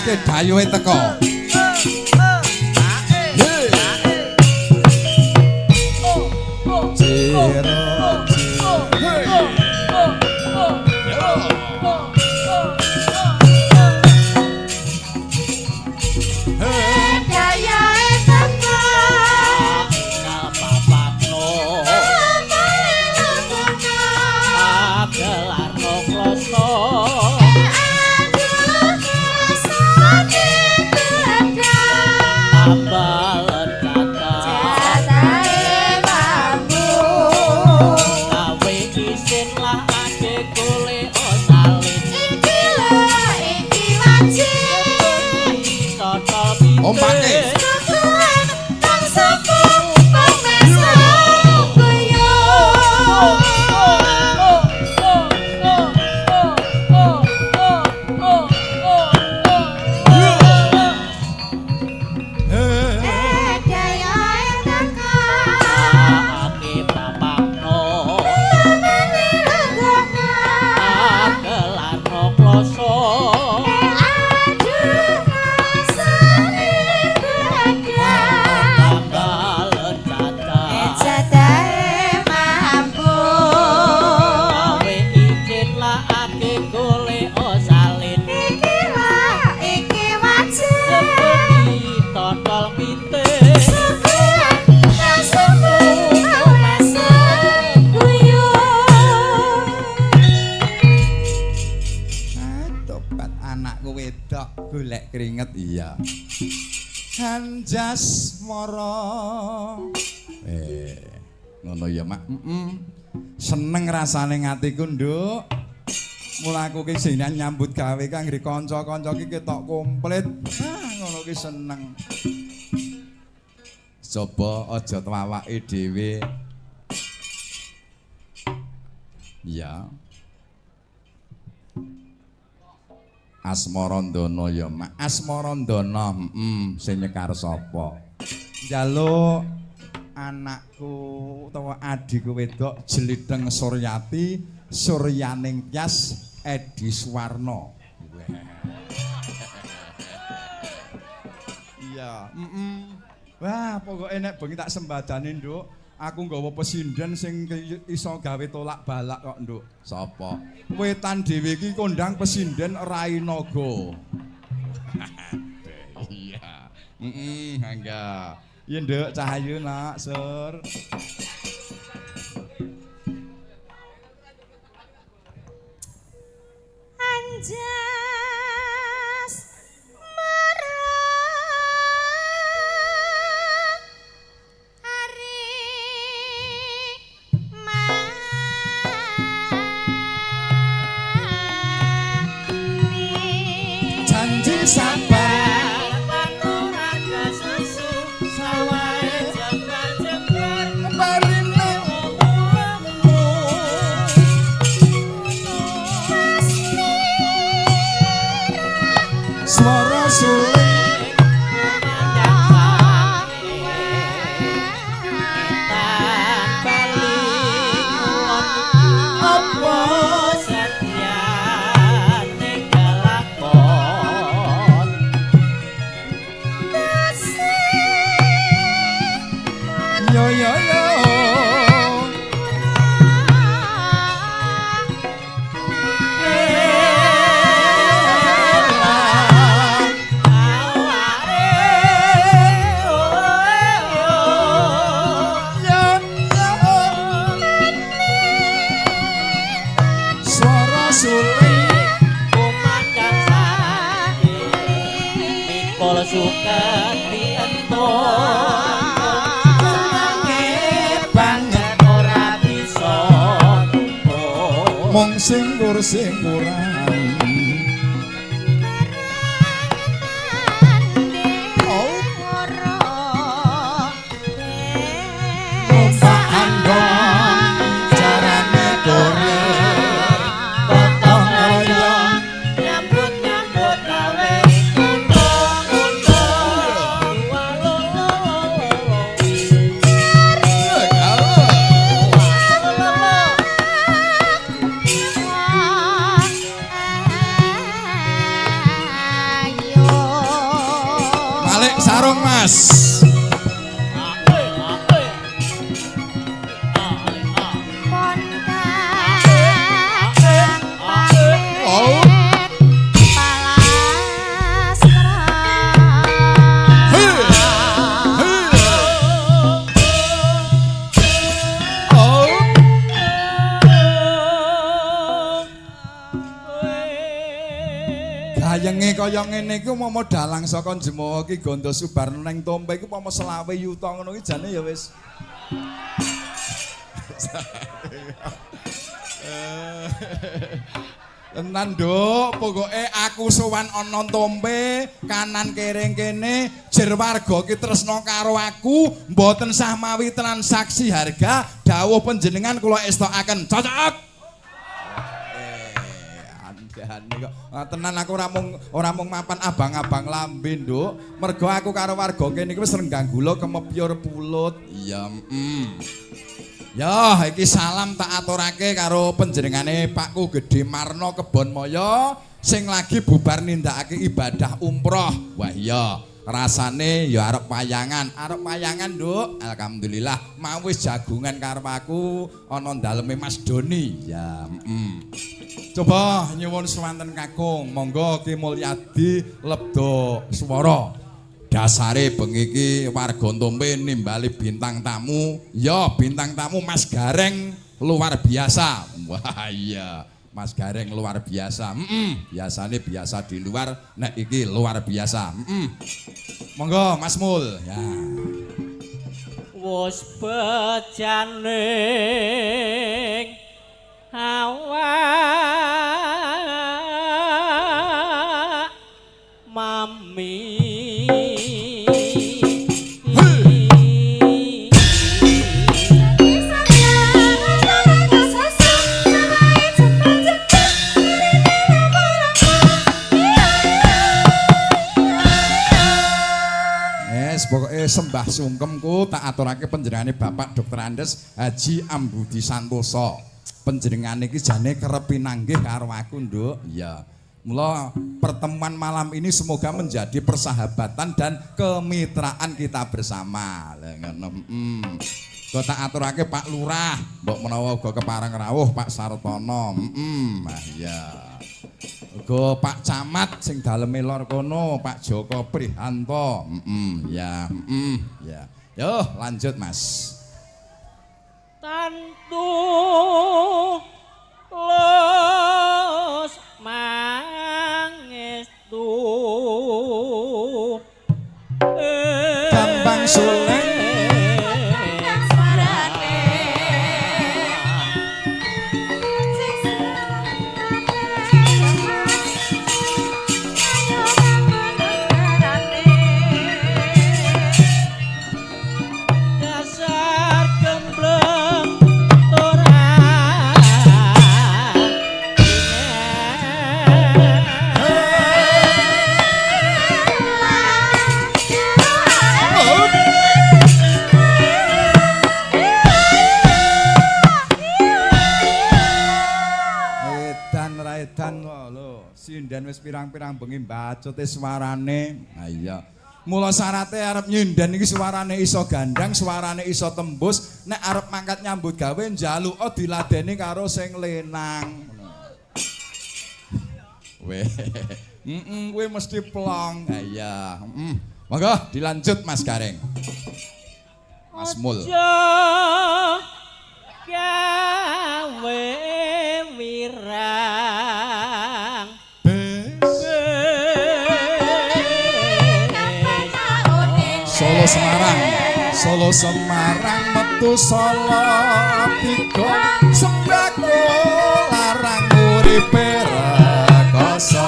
Teruske dayuhe teko. Ompake. Golek keringet iya. Anjas mara. Ngono ya, Mak. Seneng rasane ngatiku, Nduk. Mula aku ki sing nyambut gawe kang ngri kanca-kanca ki ketok komplit. Ah, ngono ki seneng. Coba aja awake dhewe. Iya. Asmarandana ya, Mak. Asmarandana, sing nyekar sapa? Njaluk anakku utawa adhiku wedok Jlitheng Suryati, Suryaning Tyas Edi Suwarna. Iya, Wah, pokoke nek bengi tak sembadani, Nduk. Aku nggawa pesinden sing iso gawe tolak balak kok, Nduk. Sapa? Wetan dhewe iki kondang pesinden Rai Naga. Iya. Mangga. Iya, Nduk, Cahayu nak, Sur. Anjas mung singkur-singkuran. Ah. Sarung, Mas. Pon kakang Oh. pamit palastra. Hei. Hei. Oh. Gayenge kaya ngene iki umpama dalang saka Jemowo ki Gondo Subarno nang Tompe iku umpama 25 yuta ngono ki jane ya wis. Tenan, Nduk, pokoke aku sowan ana Tompe, kanan kering kene, jer warga ki tresna karo aku, mboten sah mawi transaksi harga, dawuh panjenengan kula estokaken. Cocok. Andane kok. Ah, tenan aku ora mung mapan abang-abang lambe, Nduk. Mergo aku karo warga kene iki wis renggang gula kemepyur pulut. Iya, Ya, iki salam tak aturake karo panjenengane Pakku Gedhe Marno Kebon Moyo sing lagi bubar nindakake ibadah umroh. Wah iya, rasane ya arep wayangan, arep wayangan, Nduk. Alhamdulillah mau wis jagungan karo aku ana daleme Mas Doni. Ya, Coba nyuwun swanten kakung, monggo Ki Mulyadi lebda swara. Dasare bengi iki warga Tompe nimbali bintang tamu. Ya, bintang tamu Mas Gareng luar biasa. Wah iya, Mas Gareng luar biasa. Biasane biasa di luar, nek iki luar biasa. Monggo Mas Mul. Ya. Wus bejaning awak mami. Yes, pokoke sembah sungkemku tak aturake panjenengane Bapak Dr. Andes Haji Ambudi Santoso. Panjenengane iki jane kerep pinanggih karo aku, Nduk. Iya. Mula pertemuan malam ini semoga menjadi persahabatan dan kemitraan kita bersama. Lah ngono. Kok tak aturake Pak Lurah, mbok menawa uga kepareng rawuh Pak Sartono. Ah iya. Uga Pak Camat sing daleme lor kono, Pak Joko Prihanto. Ya, ya. Yo, lanjut Mas. Tantu los mangestu. Bambang Suleng. Suarane Dasar gembleng ora. Edan ra edan kok lho. Sinden wis pirang-pirang bengi mbacute suarane. Ha iya. Mula syarate arep nyinden iki suarane iso gandang, suarane iso tembus. Nek arep mangkat nyambut gawe njaluka diladeni karo sing lenang. Weh. Kowe mesti plong. Ha iya. Monggo dilanjut Mas Gareng. Mas Mul. Aja gawe wirang. Bes. Solo Semarang, Solo Semarang metu Solo tiga sembako larang uripe rekoso.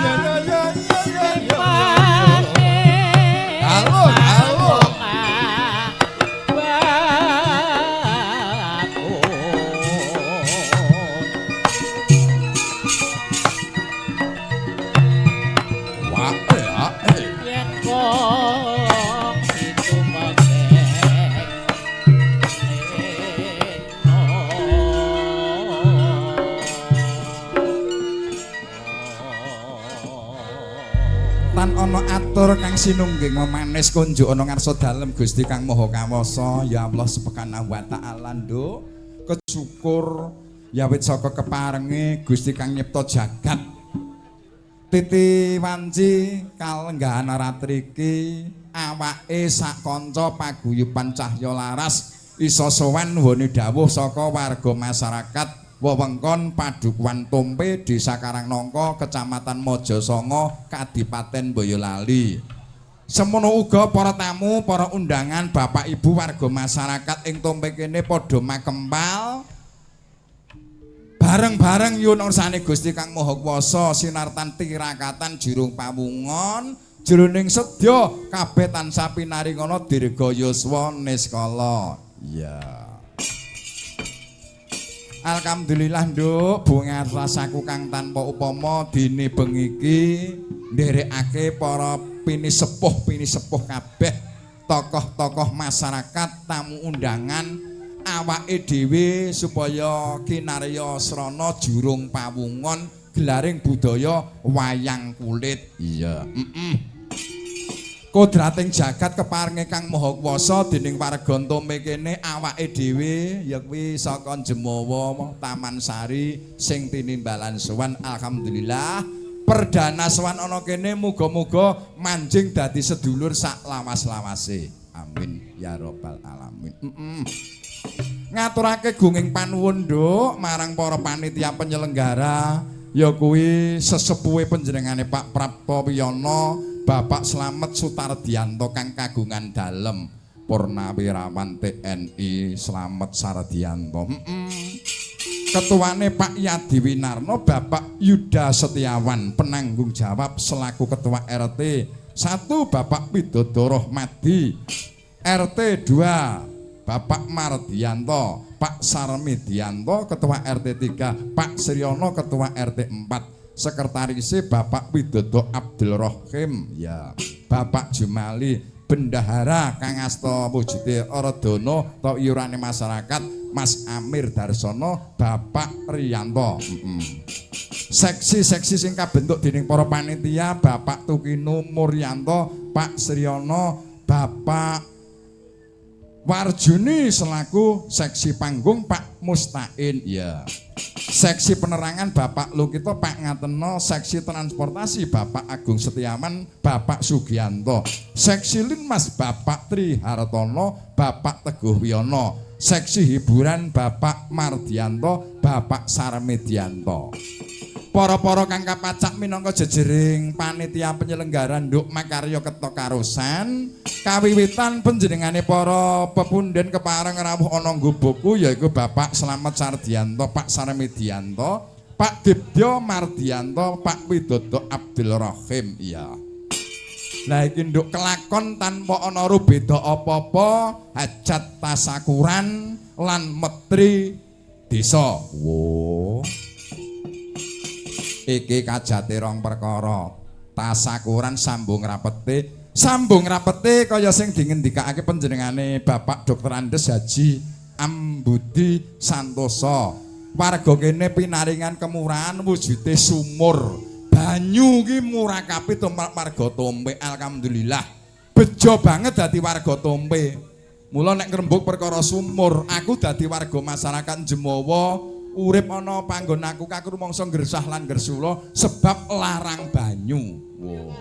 Ya ya ya ya ya. Halo, halo. Ana atur kang sinungging memanis kunjuk ana ngarsa dalem Gusti Kang Maha Kawasa. Ya Allah Subhanahu wa taala, Nduk. Kesyukur ya wit saka keparenge Gusti kang nyipta jagat. Titi wanci kalenggahan ratri iki awake sak kanca paguyuban Cahya Laras iso sowan nggone dawuh saka warga masyarakat wewengkon Padukuhan Tompe, Desa Karangnangka, Kecamatan Mojosanga, Kadipaten Boyolali. Semono uga para tamu, para undangan, bapak ibu warga masyarakat ing Tompe kene padha makempal bareng-bareng nyuwun ursane Gusti Kang Maha Kuwasa sinartan tirakatan jurung pawungon jroning sedya kabeh tansah pinaringana dirga yuswa niskala. Iya. Alhamdulillah, Nduk, bunga rasaku kang tanpa upama dene bengi iki nderekake para pinisepuh-pinisepuh kabeh, tokoh-tokoh masyarakat, tamu undangan, awake dhewe supaya kinarya srana jurung pawungon gelaring budaya wayang kulit. Iya. Kodrating jagat keparenge Kang Maha Kuwasa dening warga Tompe kene awake dhewe ya kuwi saka Jemawa Taman Sari sing tinimbalan sowan. Alhamdulillah perdana sowan ana kene, muga-muga manjing dadi sedulur sak lawas-lawase. Amin ya rabbal alamin. Ngaturake gunging panuwun, Nduk, marang para panitia penyelenggara ya kuwi sesepuhe panjenengane Pak Prapto Wiyono, Bapak Slamet Sutardianto kang kagungan dalem Purnawirawan TNI Slamet Sardianto. Ketuane Pak Yadi Winarno, Bapak Yuda Setiawan penanggung jawab selaku Ketua RT 1 Bapak Widodo Rohmadi, RT 2 Bapak Mardianto, Pak Sarmidianto Ketua RT 3, Pak Sriono Ketua RT 4, sekretarise Bapak Widodo Abdul Rohim, ya Bapak Jumali, bendahara kang asta wujude Ardana ta iurane masyarakat Mas Amir Darsono, Bapak Riyanto. Seksi-seksi sing kabentuk dening para panitia Bapak Tukino Muryanto, Pak Sriono, Bapak Warjuni selaku seksi panggung Pak Mustain, ya. Seksi penerangan Bapak Lukito, Pak Ngateno, seksi transportasi Bapak Agung Setiawan, Bapak Sugianto, seksi Linmas Bapak Tri Hartono, Bapak Teguh Wiono, seksi hiburan Bapak Mardianto, Bapak Sarmidianto. Para-para kang kapacak minangka jejering panitia penyelenggara, Nduk, makarya ketok karosan kawiwitan panjenengane para pepunden kepareng rawuh ana gubukku yaiku Bapak Slamet Sardianto, Pak Sarmidianto, Pak Dibdyo Mardianto, Pak Widodo Abdul Rahim. Iya. Lah iki, Nduk, kelakon tanpa ana rubeda apa-apa, hajat tasakuran lan metri desa. Wo. Iki kajate rong perkara. Tasakuran sambung rapete, sambung rapete kaya sing dingendikake panjenengane Bapak Dr. Andes Haji Ambudi Santoso. Warga kene pinaringan kemurahan wujude sumur. Banyu ki murakapi tumrap warga Tompe. Alhamdulillah. Bejo banget dadi warga Tompe. Mula nek ngrembug perkara sumur, aku dadi warga masyarakat Jemawa urip ana panggon aku kaku rumangsa gresah lan gresula sebab larang banyu. Wo.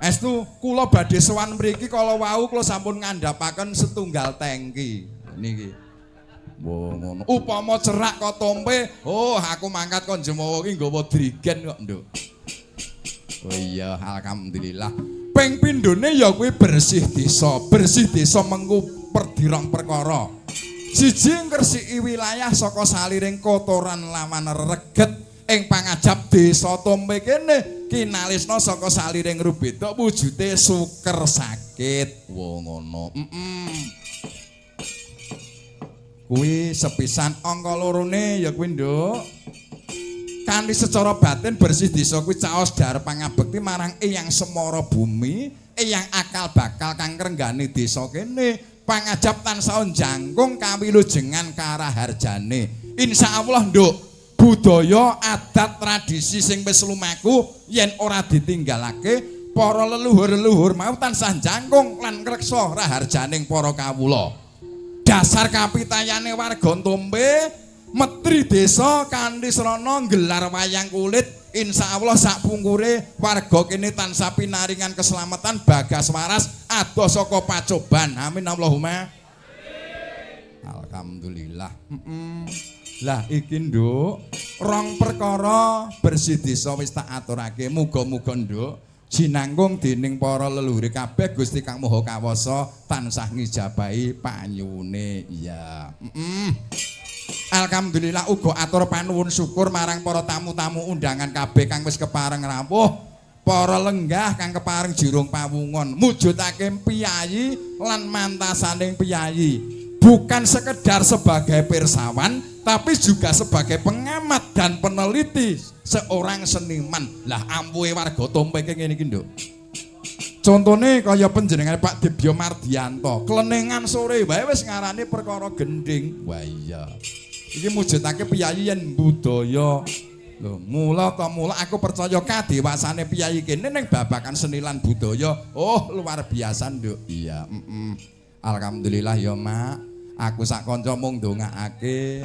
Estu kula badhe sowan mriki kala wau kula sampun ngandhapaken setunggal tangki. Niki. Wo ngono. Upama cerak kok Tompe, oh aku mangkat kon Jemawa iki nggawa drigen kok, Nduk. Oh iya, alhamdulillah. Ping pindhone ya kuwi bersih desa, bersih desa mengku perdirong perkara. Siji, ngresiki wilayah saka saliring kotoran lawan reget ing pangajap desa Tompe kene kinalisna saka saliring rubeda wujude suker sakit. Wo ngono. Kuwi sepisan, angka lorone ya kuwi, Nduk. Kanthi secara batin bersih desa kuwi caos dhahar pangabekti marang Eyang Semara Bumi, Eyang akal bakal kang ngrenggani desa kene. Pangajap tansah jangkung kawilujengan karaharjane. Insyaallah, Nduk, Budaya, adat, tradisi sing wis lumaku yen ora ditinggalake, para leluhur-leluhur mau tansah jangkung lan ngreksa raharjaning para kawula. Dasar kapitayane warga Tompe metri desa kanthi srana nggelar wayang kulit, insyaallah sakpungkure warga kene tansah pinaringan keselamatan, bagas waras, adoh saka pacoban. Amin Allahumma. Alhamdulillah. Lah iki, Nduk, rong perkara bersih desa wis tak aturake. Muga-muga, Nduk, jinangkung dening para leluhur kabeh, Gusti Kang Maha Kawasa tansah ngijabahi panyuwune. Iya. Alhamdulillah uga atur panuwun syukur marang para tamu-tamu undangan kabeh kang wis kepareng rawuh. Para lenggah kang kepareng jirung pawungon, mujudake piyayi lan mantasaning piyayi. Bukan sekedar sebagai pirsawan, tapi juga sebagai pengamat dan peneliti seorang seniman. Lah ampuhe warga Tompe iki ngene iki, Nduk. Contone kaya panjenengane Pak Dibyo Mardianto, klenengan sore wae wis ngarani perkara gending. Wah iya. Iki mujudake piyayi yen budaya. Lho, mula ta mula aku percaya kadewasane piyayi kene ning babagan seni lan budaya. Oh, luar biasa, Nduk. Iya, Alhamdulillah ya, Mak. Aku sak kanca mung ndongakake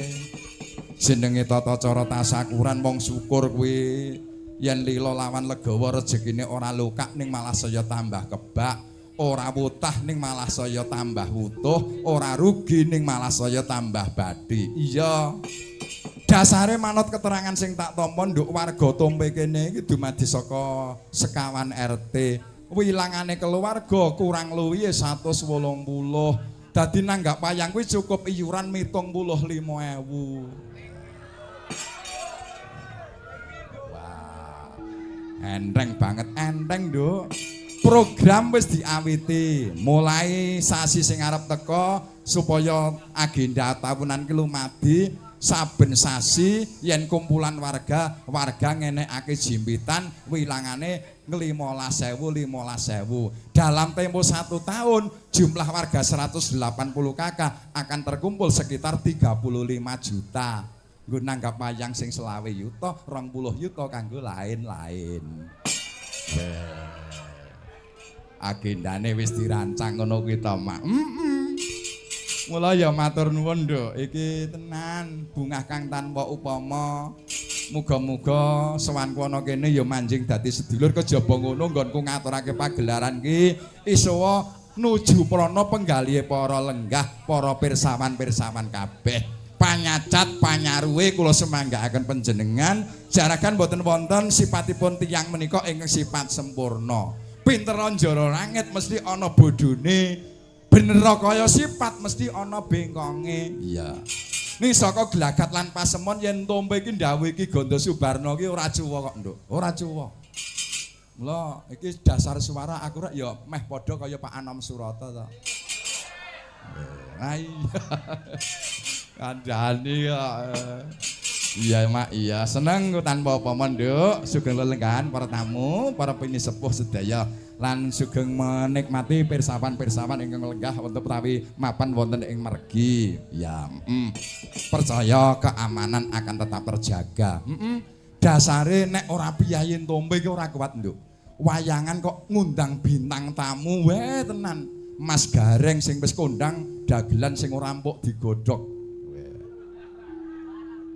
jenenge tata cara tasakuran, wong syukur kuwi yen lila lawan legawa, rejekine ora lokak ning malah saya tambah kebak, ora wutah ning malah saya tambah wutuh, ora rugi ning malah saya tambah bathi. Iya, dasare manut keterangan sing tak tampa, Nduk, warga Tompe kene iki dumadi saka sekawan RT, wilangane keluarga kurang luwih 180. Dadi nanggap wayang kuwi cukup iuran 75.000. Wah. Enteng banget, enteng, Nduk. Program wis diawiti mulai sasi sing arep teka supaya agenda tahunan ki lumadi saben sasi yen kumpulan warga, warga ngenekake jimpitan wilangane 15.000 15.000. Dalam tempo 1 tahun jumlah warga 180 KK akan terkumpul sekitar 35 juta. Nggo nanggap wayang sing 25 yuta, 20 yuta kanggo lain-lain. Agendane wis dirancang ngono kuwi to, Mak. Mula ya matur nuwun, Nduk. Iki tenan bungah kang tanpa upama. Muga-muga sowanku ana kene ya manjing dadi sedulur, kejaba ngono nggonku ngaturake pagelaran ki iso nuju prana penggalihe para lenggah, para pirsawan-pirsawan kabeh. Panyacat panyaruwe kula semanggaaken panjenengan, jaragan boten wonten sipatipun tiyang menika ingkang sifat sempurna. Pinter njara langit mesti ana bodhone. Bener kaya sifat mesti ana bengkonge. Iya. Ning saka gelagat lan pasemon yen Tompe iki ndhawuhi Ki Gondo Subarno ki ora cuwa kok, Nduk. Ora cuwa. Mula iki dasar suara aku rek ya meh padha kaya Pak Anom Surata to. Nah iya. Kandhani kok. Iya, Mak, iya. Seneng ku tanpa upama, Nduk. Sugeng lelenggahan para tamu, para pinisepuh sedaya lan sugeng menikmati pirsawan-pirsawan ingkang lenggah wonten utawi mapan wonten ing mergi. Ya, Percaya keamanan akan tetap terjaga. Dasare nek ora piyayi Tompe iki ora kuat, Nduk. Wayangan kok ngundang bintang tamu wae tenan. Mas Gareng sing wis kondang dagelan sing ora empuk digodhog.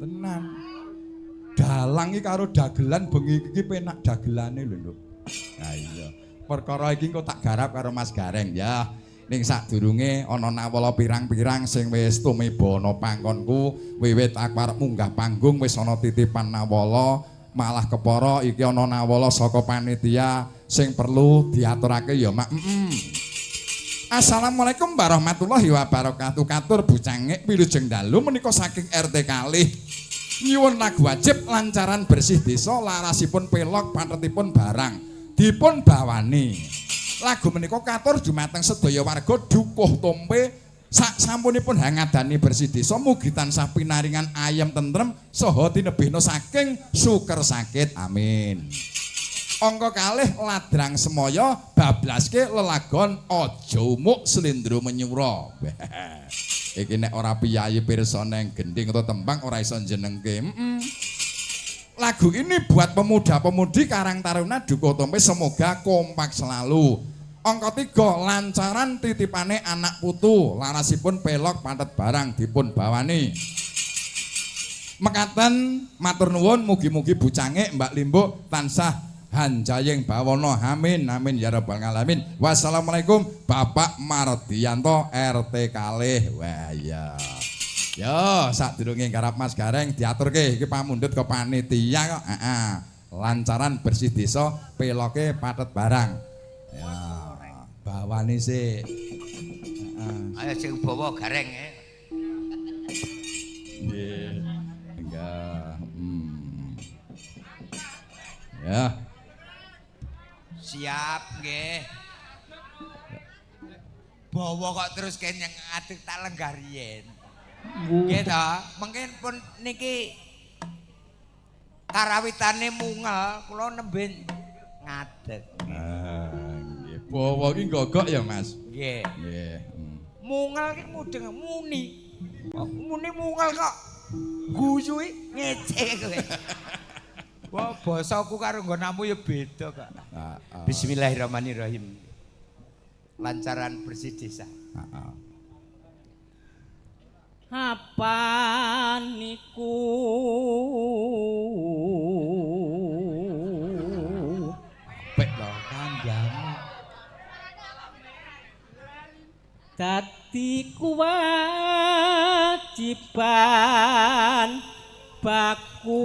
Tenan. Dalang iki karo dagelan bengi iki penak dagelane lho, Nduk. Ha iya. Perkara iki engko tak garap karo Mas Gareng ya. Ning sadurunge ana nawala pirang-pirang sing wis tumiba ana pangkonku, wiwit aku arep munggah panggung wis ana titipan nawala, malah kepara iki ana nawala saka panitia sing perlu diaturake ya, Mak. Assalamualaikum warahmatullahi wabarakatuh. Katur bucangik wilujeng dalu menika saking RT kalih. Nyuwun lagu wajib lancaran bersih desa, larasipun pelog, pathetipun barang dipun bawani. Lagu menika katur dumateng sedaya warga Dukuh Tompe sak sampunipun hangadani bersih desa, mugi tansah pinaringan ayem tentrem saha tinebihna saking suker sakit. Amin. Angka kalih Ladrang Semaya bablaske lelagon aja umuk slendro menyura. Iki nek ora piyayi pirsa neng gending atau tembang ora iso njenengke. Lagu ini buat pemuda-pemudi Karang Taruna Dukuh Tompe semoga kompak selalu. Angka 3 lancaran titipane anak putu larasipun pelok patet barang dipun bawani. Mekaten matur nuwun mugi-mugi bucange Mbak Limbuk tansah hanjayeng bawana. Amin amin ya rabbal alamin. Wassalamualaikum Bapak Mardianto RT kalih. Wah iya. Yo sadurunge garap Mas Gareng diaturke iki pamundhut ke panitia kok. Heeh. Lancaran bersih desa peloke patet barang. Ya, bawane sik. Heeh. Ayo sing bawa Gareng. Nggih. Enggak. Ya. Siap nggih. Bawa kok terus kenyang adeg tak lenggah riyen. Nggih ta, mungkin pun niki karawitane mungel kula nembe ngadeg. Ah, nggih. Bawa iki gogok ya, Mas? Nggih. Nggih. Mungel ki mudeng muni. Muni mungel kok guyu ngece kowe. Wah, basaku karo nggonamu ya beda kok. Heeh. Bismillahirrahmanirrahim. Lancaran bersih desa. Heeh. Apa niku apik to kandhane dadi kewajiban baku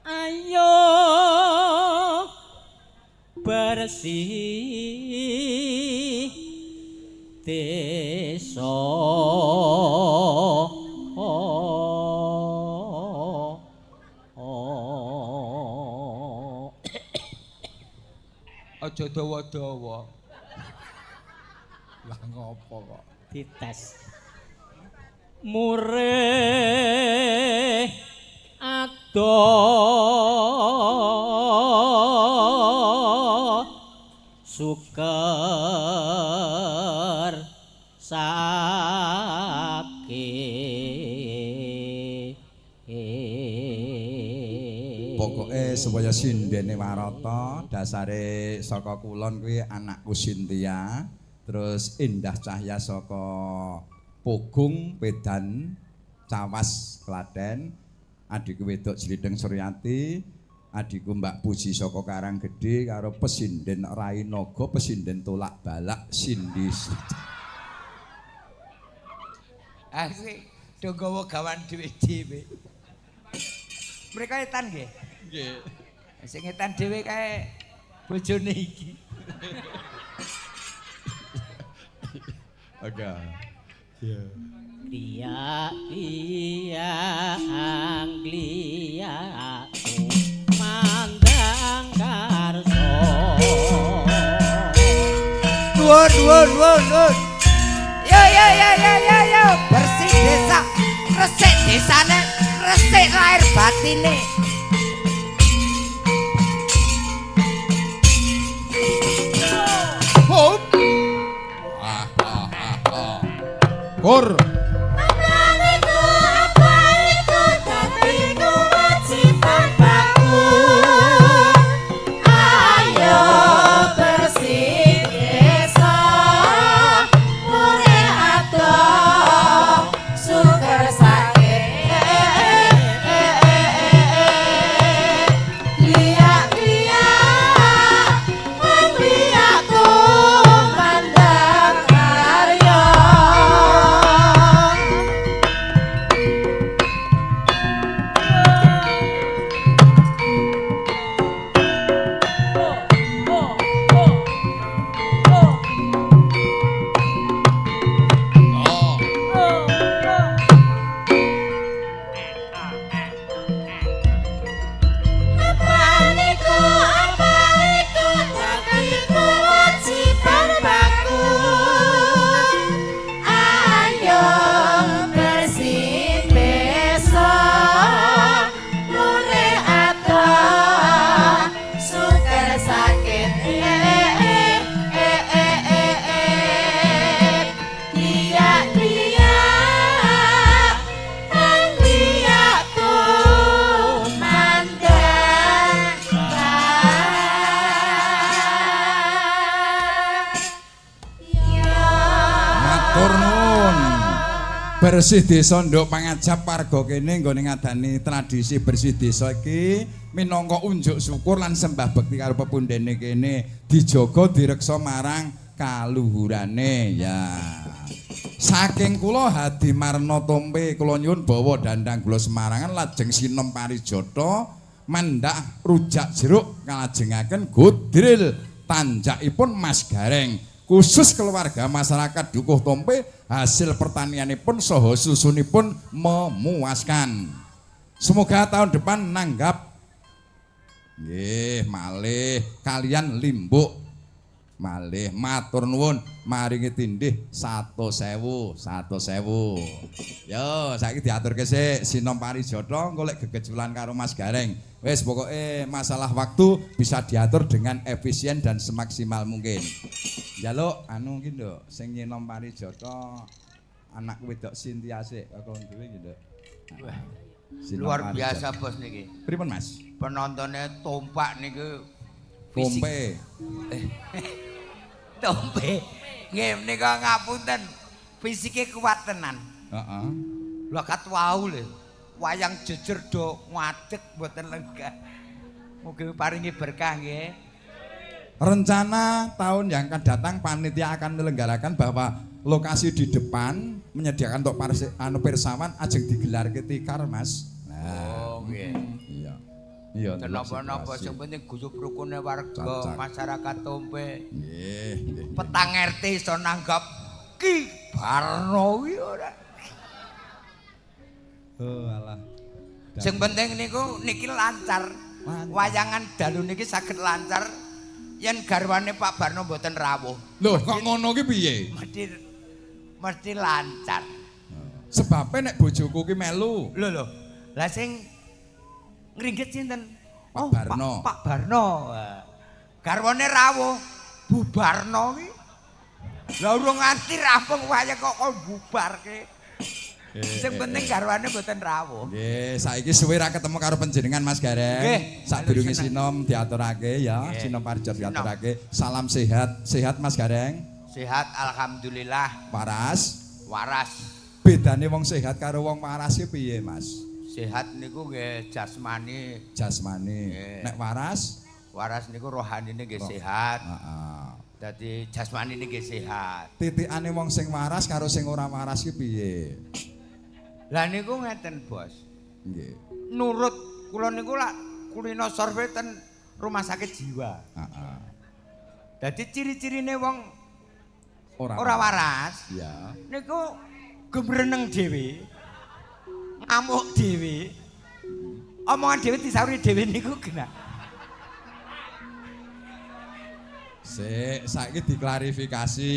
ayo bersih desa. Aja dawa-dawa. Lah ngopo kok? Dites. Murih adoh suker sake. Pokoke supaya sindene warata dasare saka kulon kuwi anakku Sintia, terus Indah Cahya saka Pogung Pedan Cawas Klaten, adikku wedok Jlideng Suryati, adikku Mbak Puji saka Karanggede karo pesinden Rai Naga, pesinden Tolak Balak Sindi. Asik do nggawa gawan dhewe-dhewe. Mereka etan nggih? Nggih. Sing etan dhewe kae bojone iki. Oke. Iya. Dia dia Anglia mandang karso. Nuwun nuwun nuwun nuwun. Yo yo yo yo yo yo bersih desa, resik desane, resik lahir batine. Hop. Ah ah ah ah. Kur. Sakit dia kang dia tumandang. Matur nuwun. Bersih desa nduk pangajap warga kene nggone ngadani tradisi bersih desa iki minangka unjuk syukur lan sembah bekti karo pepundhene kene dijaga direksa marang kaluhurane ya. Saking kula Hadi Marno Tompe kula nyuwun bawa dandang gula Semarangan lajeng sinom parijata mandak rujak jeruk kalajengaken godril tanjakipun Mas Gareng khusus keluarga masyarakat Dukuh Tompe hasil pertanianipun saha susunipun memuaskan. Semoga tahun depan nanggap nggih malih kalian limbuk malih matur nuwun maringi tindih 100.000 100.000. Yo saiki diaturke sik sinom parijata engko lek gegejulan karo Mas Gareng. Wis pokoke masalah waktu bisa diatur dengan efisien dan semaksimal mungkin. Njaluk anu ki Nduk, sing nyinom parijata anak wedok Cynthia sik kok duwe iki Nduk. Wah, luar biasa bos niki. Pripun Mas? Penontonnya tumpak niki. Tompe. Tompe. Nggih menika ngapunten. Fisike kuat tenan. Heeh. Lha kat wau lho. Wayang jejer do ngadeg mboten lenggah. Mugi paringi berkah nggih. Rencana tahun yang akan datang panitia akan menyelenggarakan bahwa lokasi di depan menyediakan untuk anu pirsawan ajeng digelar tikar Mas. Nah, oh nggih. Iya. Iya, napa-napa sing penting guyub rukune warga masyarakat Tompe. Nggih, nggih. Petang RT iso nanggap Ki Barno kuwi ora. Oh alah. Sing penting niku niki lancar. Wayangan dalu niki saged lancar yen garwane Pak Barno mboten rawuh. Lho, kok ngono ki piye? Mesti lancar. Sebabe nek bojoku ki melu. Lho lho. Lah sing ngringgit sinten? Pak Barno. Pak Barno. Garwane rawuh, bubarno ki. Lah urung nganti rampung wayang kok kon bubarke. Sing penting garwane mboten rawuh. Nggih, saiki suwe ra ketemu karo panjenengan Mas Gareng. Nggih. Sadurunge sinom diaturake ya, sinom parjat diaturake. Salam sehat, sehat Mas Gareng. Sehat alhamdulillah. Waras. Waras. Bedane wong sehat karo wong waras ki piye, Mas? Sehat niku nggih jasmani. Jasmani. Nek waras? Waras niku rohanine nggih sehat. Heeh. Dadi jasmanine nggih sehat. Titikane wong sing waras karo sing ora waras ki piye? Lah niku ngeten, Bos. Nggih. Nurut kula niku lak kulino survei ten rumah sakit jiwa. Heeh. Dadi ciri-cirine wong ora waras. Iya. Niku gemreneng dhewe. Ngamuk dhewe. Omongan dhewe disauri dhewe niku genah. Sik, saiki diklarifikasi.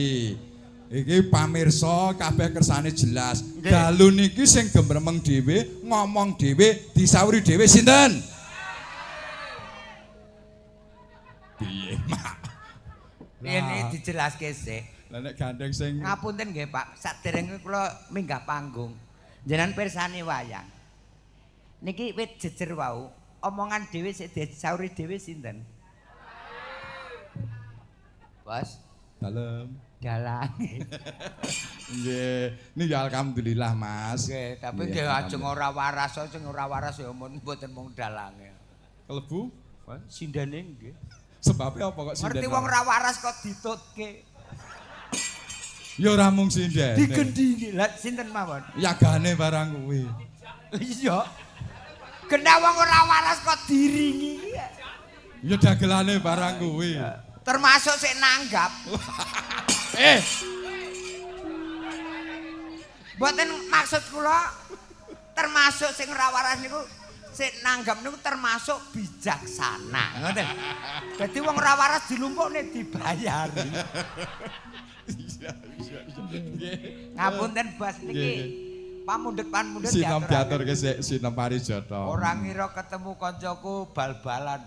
Iki pamirsa kabeh kersane jelas. Dalu niki sing gemremeng dhewe, ngomong dhewe, disauri dhewe sinten? Piye, Mak? Ini dijelaske sik. Lah nek gandeng sing ngapunten nggih, Pak. Saderenge kula minggah panggung, jenengan pirsani wayang. Niki wit jejer wau, omongan dhewe sik disauri dhewe sinten? Bos, dalem. Dalange. Nggih, niki alhamdulillah, Mas. Nggih, tapi nggih ajeng ora waras, sing ora waras ya mun mboten mung dalange. Kelebu? Sindene nggih. Sebabe apa kok sinden? Ngerti wong ora waras kok ditutke. Ya ora mung sindene. Digendhingi. Lah sinten mawon? Yagane barang kuwi. Iya. Kena wong ora waras kok diringi. Ya dagelane barang kuwi. Termasuk sik nanggap. Eh. Mboten maksud kula termasuk sing ora waras niku sik nanggap niku termasuk bijaksana. Ngoten. Dadi wong ora waras dilumpukne dibayari. Iya, iya, iya. Ngapunten Bos niki. Pamundhut-pamundhut sinom diaturke sik sinom parijata. Ora ngira ketemu koncoku bal-balan.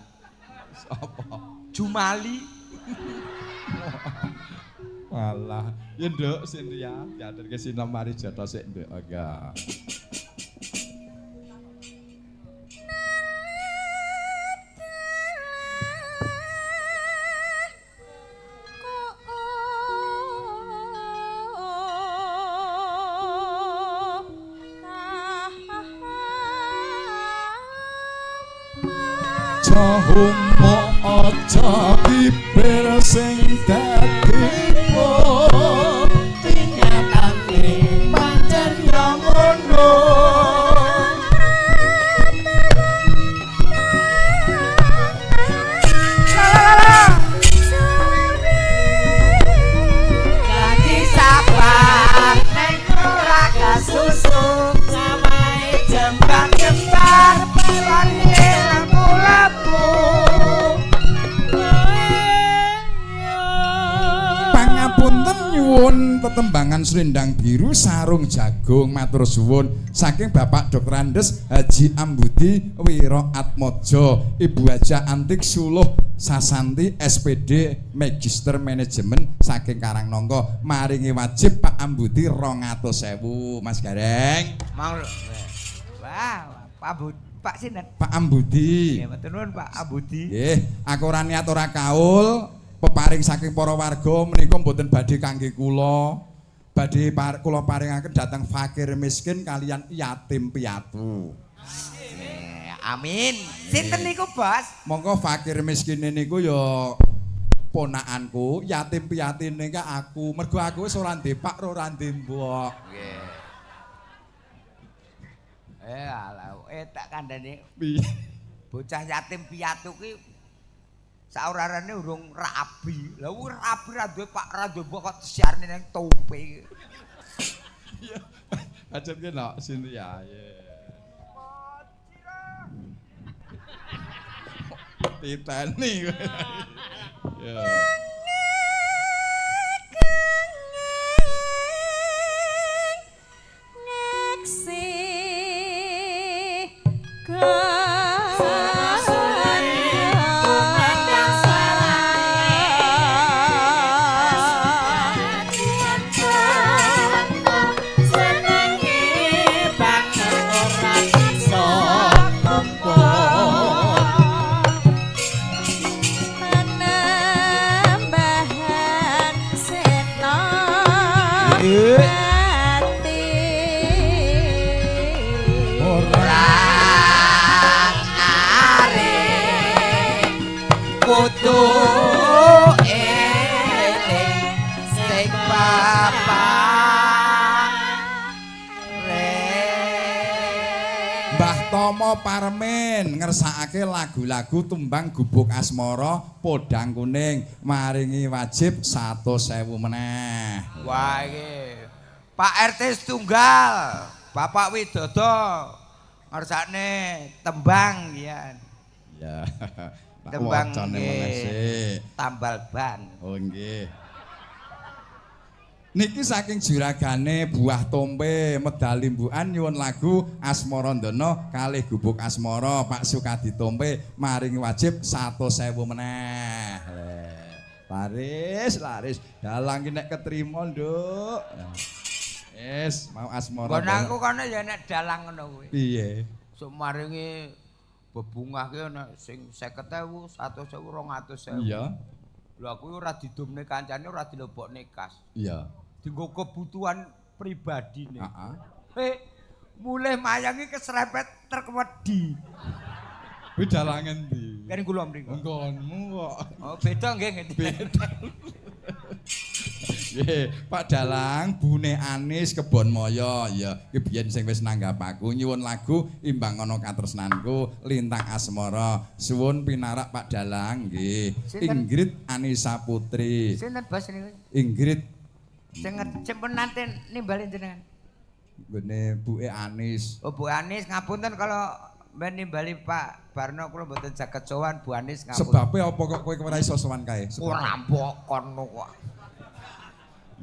Sapa? Jumali. Walah, ya Nduk Sintia, diaturke sinom Marijata sik Nduk. Aga. Jahumo aja bibir sing dadi putih nyatane pancen ya ngono. Dadi sabar nek ora kesusu Samae jembar-jembar pelane lampu-lampu. Pangapunten nyuwun tetembangan Selendang Biru Sarung Jagung matur suwun saking Bapak Dr. Andes Haji Ambudi Wiro Atmojo, Ibu Haja Antik Suluh Sasanti SPD Magister Manajemen saking Karangnongko maringi wajib Pak Ambudi 200.000 Mas Gareng. Mau lho. Wah, Pak Bud, Pak sinten? Pak Ambudi. Nggih, matur nuwun Pak Ambudi. Nggih, aku ora niat ora kaul, peparing saking para warga menika mboten badhe kangge kula. Badhe kula paringaken dhateng fakir miskin kalian yatim piatu. Amin. Sinten niku, Bos? Monggo fakir miskin niku ya ponakanku, yatim piatine ka aku. Mergo aku wis ora ndek pak, ora ndek mbok. Nggih. Alah, tak kandhane Piye? bocah yatim piatu ki saurarane urung rabi. Lah kuwi rabi ra duwe pak, ra duwe mbok kok disiarne ning tompe. Iya. Ajatke nok Sintia. Titani kowe. Ya. Ngeksi Penambahan sena ati. Ora Are kudu eling sing bapak re. Mbah Tomo Parmen ngersakake lagu-lagu tembang Gubuk Asmara Podang Kuning maringi wajib 100.000 meneh. Wah iki Pak RT setunggal, Bapak Widodo ngersakne tembang ya. Ya. Tak Tembang wacane meneh sik. Tambal ban. Oh nggih. Niki saking juragane Buah Tompe Medal Limbukan nyuwun lagu Asmarandana kalih Gubuk Asmara Pak Sukadi Tompe maringi wajib 100.000 meneh. Laris, laris. Dalang ki nek ketrima, Nduk. Wis, mau Asmarandana. Nggon aku kono ya nek dalang ngono kuwi. Piye? Sok maringi bebungah ki ana sing 50.000, 100.000, 200.000. Iya. Lho aku ora didumne kancane, ora dilebokne kas. Iya. Dinggo kebutuhan pribadine. Heeh. Mulih mayangi keserempet truk wedi. Kuwi dalang endi? Kan kula mriku. Nggonmu kok. Oh, beda nggih nggih. Beda. Nggih, Pak Dalang, Bune Anis Kebon Moyo, ya iki biyen sing wis nanggap aku nyuwun lagu Imbang Ana Katresnanku Lintang Asmara. Suwun pinarak Pak Dalang nggih. Sinten? Ingrid Anissa Putri. Sinten bos niku? Ingrid Sing sing nate nimbali jenengan. nggone Buke Anis. Oh, Bu Anis ngapunten kalau ben nimbali Pak Barno kula mboten saged sowan Bu Anis ngapunten. Sebabe apa kok kowe ora iso sowan kae? Ora mbok kono kok.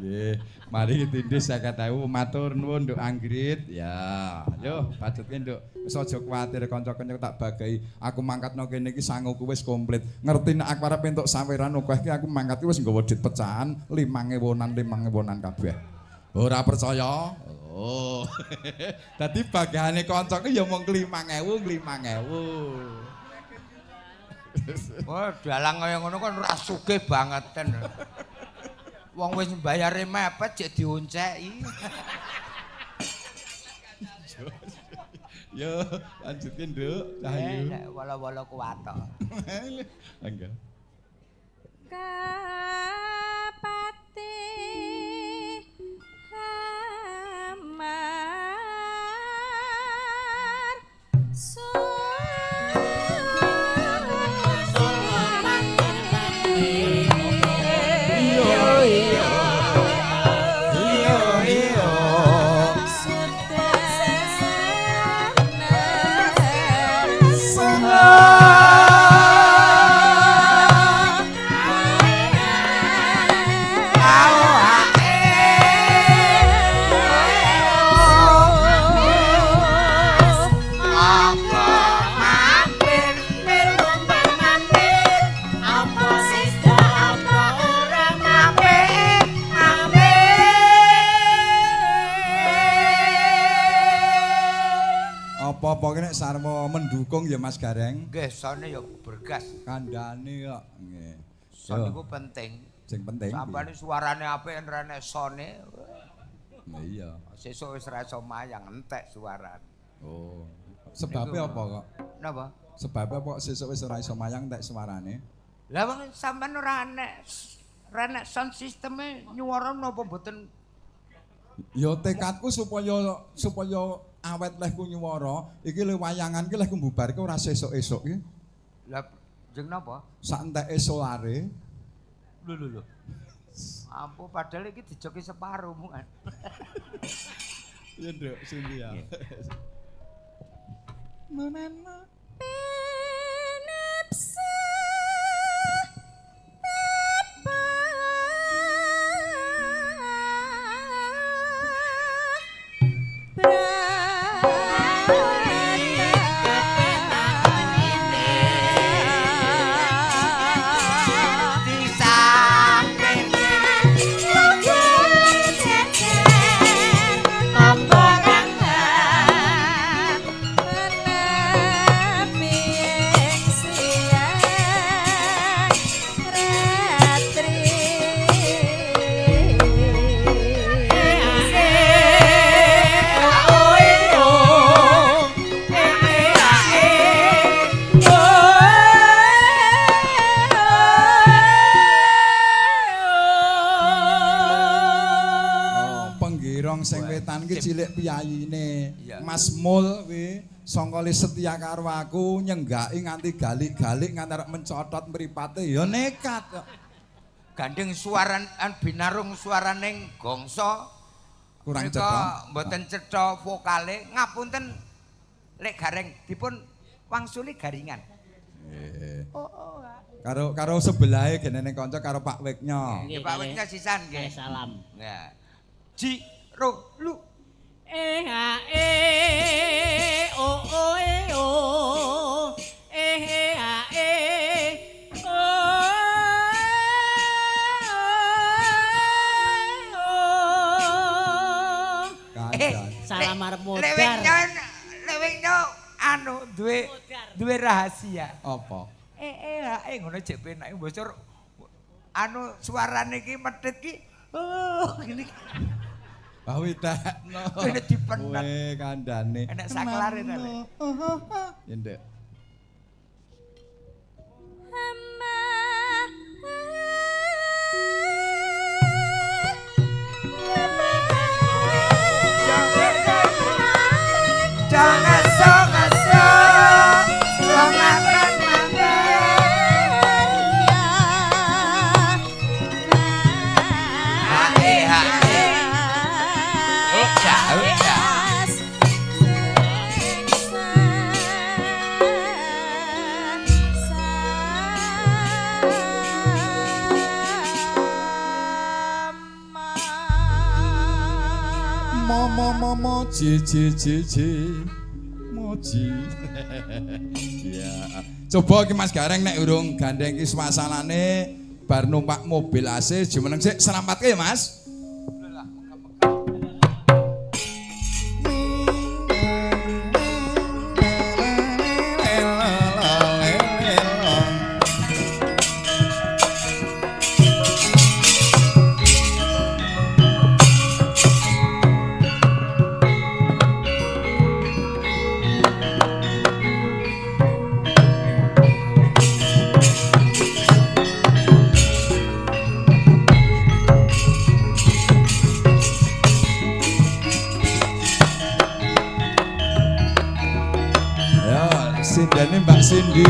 Nggih, mari ditindih 50.000 matur nuwun Nduk Anggrit. Ya, yo pacutke Nduk. Wis aja kuwatir kanca-kanca tak bagai. Aku mangkatno kene iki sanguku wis komplit. Ngerti nek aku arep entuk saweran akeh iki aku mangkat wis nggawa dit pecahan 5.000-an 5.000-an kabeh. Ora percaya? Oh. Dadi bagane kanca ki ya mung 5.000 5.000. Oh, dalang kaya ngono kan ora sugih bangeten. Wong wis mbayare mepet jek dionceki. Yo, lanjutin, Nduk. Cahyu. Wala-wala kuwatok. Enggak. Kapati hamar Apa-apa ki nek sarwa mendukung ya Mas Gareng. Nggih, sone ya bergas. Kandhane kok. Nggih. Son iku penting. Sing penting. Sampane suarane apik ora nek sone. Lah iya. Sesuk wis ra iso mayang entek suarane. Oh. Sebabe apa kok? Napa? Sebabe apa sesuk wis ora iso mayang entek suarane? Lah wong sampean ora nek sound systeme nyuwara napa mboten? Ya tekadku supaya awet lehku nyuwara, iki le wayangan ki lehku mbubarke ora sesuk-esuk iki. Lah jeng napa? Sak enteke solare. Lho lho lho. Ampun padahal iki dijoki separo muan. Iya, Nduk, Cynthia. Manana. Sing wetan ki cilik piyayine Mas Mul kuwi sangkale setia karo aku nyenggaki nganti galik-galik nganti arep mencotot mripate ya nekat kok. Gandeng suaran binarung suaraning gongso kurang cetha mboten cetha vokale ngapunten lek gareng dipun wangsuli garingan. Nggih. Karo karo sebelahe genene kanca karo Pak Weknya. Nggih Pak Weknya sisan nggih. Salam. Ya. Ji ro lu e a e o o e o e a e o salam arep modar. Leweknya anu duwe duwe rahasia. Apa? E e a e ngono jek penake bocor anu suarane iki medhit ki. Oh ngene. Bawi tekno. Kene dipenat. Kowe kandhane. Enek saklare ta, Le. Ya ndek. mo mo mo J J J J Moji. Ya. Coba iki Mas Gareng nek urung gandeng iki suasanane bar numpak mobil AC jumeneng sik serampatke ya Mas. Sindane Mbak Cindy.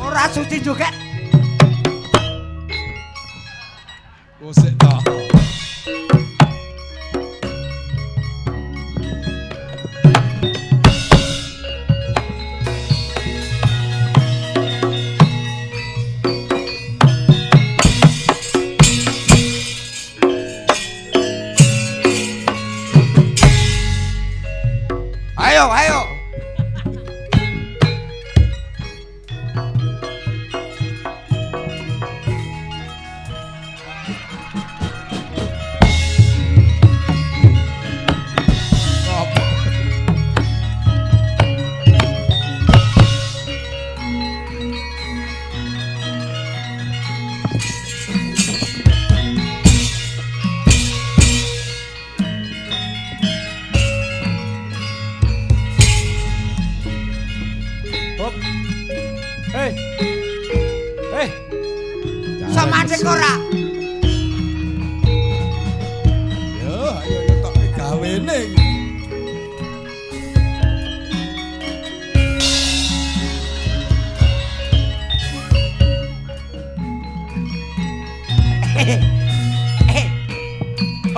Ora suci juga. Usik ta. Ayo, ayo. Hei. Hei. Sama mandek ora? Yo, ayo yo tok gawene iki.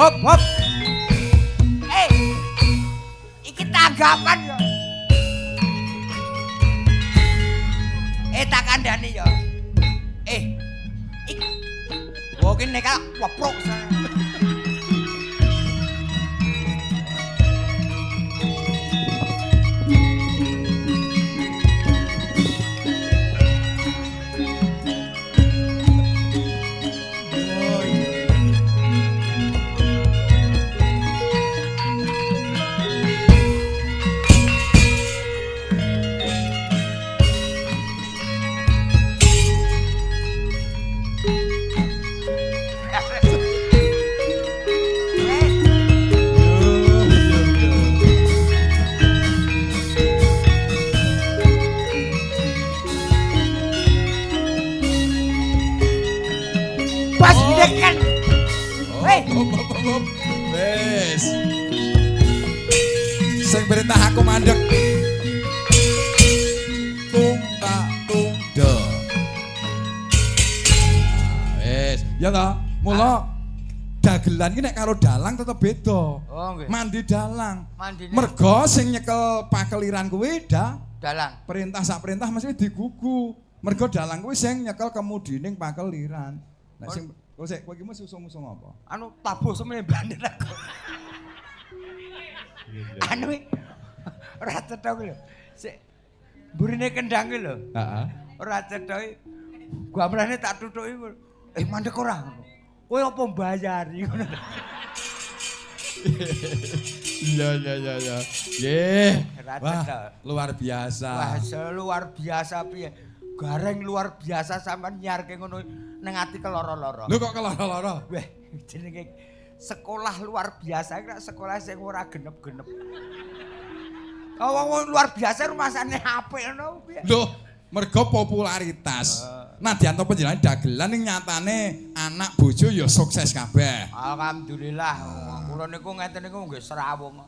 Hop, hop. Iki tanggapan yo. Tak kandhani yo. Iki. Wo ki nek weprok. Perintah aku mandek. Tung tak tung de. Wis, ya toh? Mula dagelan ki nek karo dalang tetep beda. Oh nggih. Mandi dalang. Mandine. Mergo sing nyekel pakeliran kuwi Dalang. Perintah sak perintah mesti digugu. Mergo dalang kuwi sing nyekel kemudining pakeliran. Nek sing kowe sik kowe iki mesti usung-usung apa? Anu tabuh semene bandel aku. Anu ora cetha kuwi lho. Sik mburine kendang kuwi lho. Heeh. Ora cetha iki. Gamelane tak tutuki. Eh mandek ora? Kowe apa mbayari ngono. Iya iya iya iya. Nggih. Wah, luar biasa. Wah, luar biasa piye. Gareng luar biasa sampean nyarke ngono nang ati keloro-loro. Lho kok keloro-loro? Wah, jenenge sekolah luar biasa iki sekolah sing ora genep-genep. Oh, wong luar biasa rumasane apik ngono piye. Lho, mergo popularitas. Nadyan to panjenengan dagelan ning nyatane anak bojo ya sukses kabeh. Alhamdulillah. Kula niku ngeten niku nggih serawung.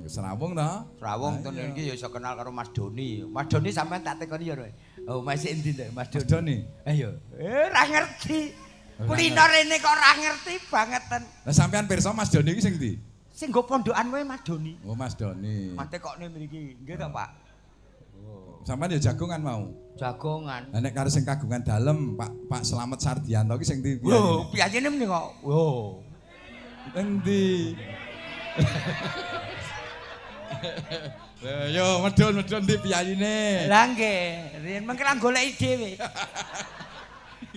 Serawung to? Serawung ten iki ya iso kenal karo Mas Doni. Mas Doni sampean tak tekoni ya, Roy. Oh, masih endi to Mas Doni? Mas Doni. Ayo. Ora ngerti. Kulino rene kok ora ngerti bangeten. Lah sampean pirsa Mas Doni iki sing ndi? Sing nggo pondokan wae Mas Doni. Oh, Mas Doni. Mate kokne mriki. Nggih to, Pak? Sampean ya jagongan mau. Jagongan. Lah nek karo sing kagungan dalem Pak Slamet Sardianto iki sing ndi? Lho, piyayine mending kok. Lho. Endi? Lho yo medun-medun ndi piyayine? Lah nggih, riyen mengke lah goleki dhewe.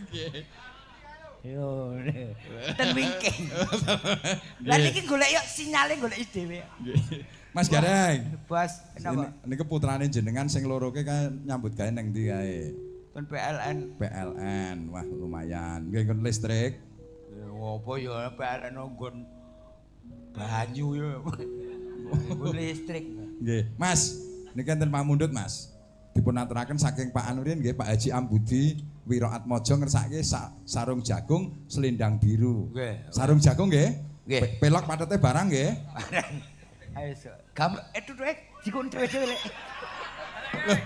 Nggih. Yo, ten wingking. Lah niki golek yo sinyale goleki dhewe. Mas Gareng. Bos, napa? Niki putrane jenengan sing loro ke kan nyambut gawe nang ndi kae? Ten PLN. PLN. Wah, lumayan. Nggih nggon listrik. Ngopo ya PLN nggon banyu ya. Nggon listrik. Nggih. Mas, niki enten pamundhut, Mas. Dipun aturaken saking Pak Anurin nggih Pak Haji Ambudi Wiroatmojo ngersake sarung jagung selendang biru. Nggih. Sarung jagung nggih? Nggih. Pelok patete barang nggih. Ayo sok. Gam tutuke dikon dhewe-dhewe lek. Loh,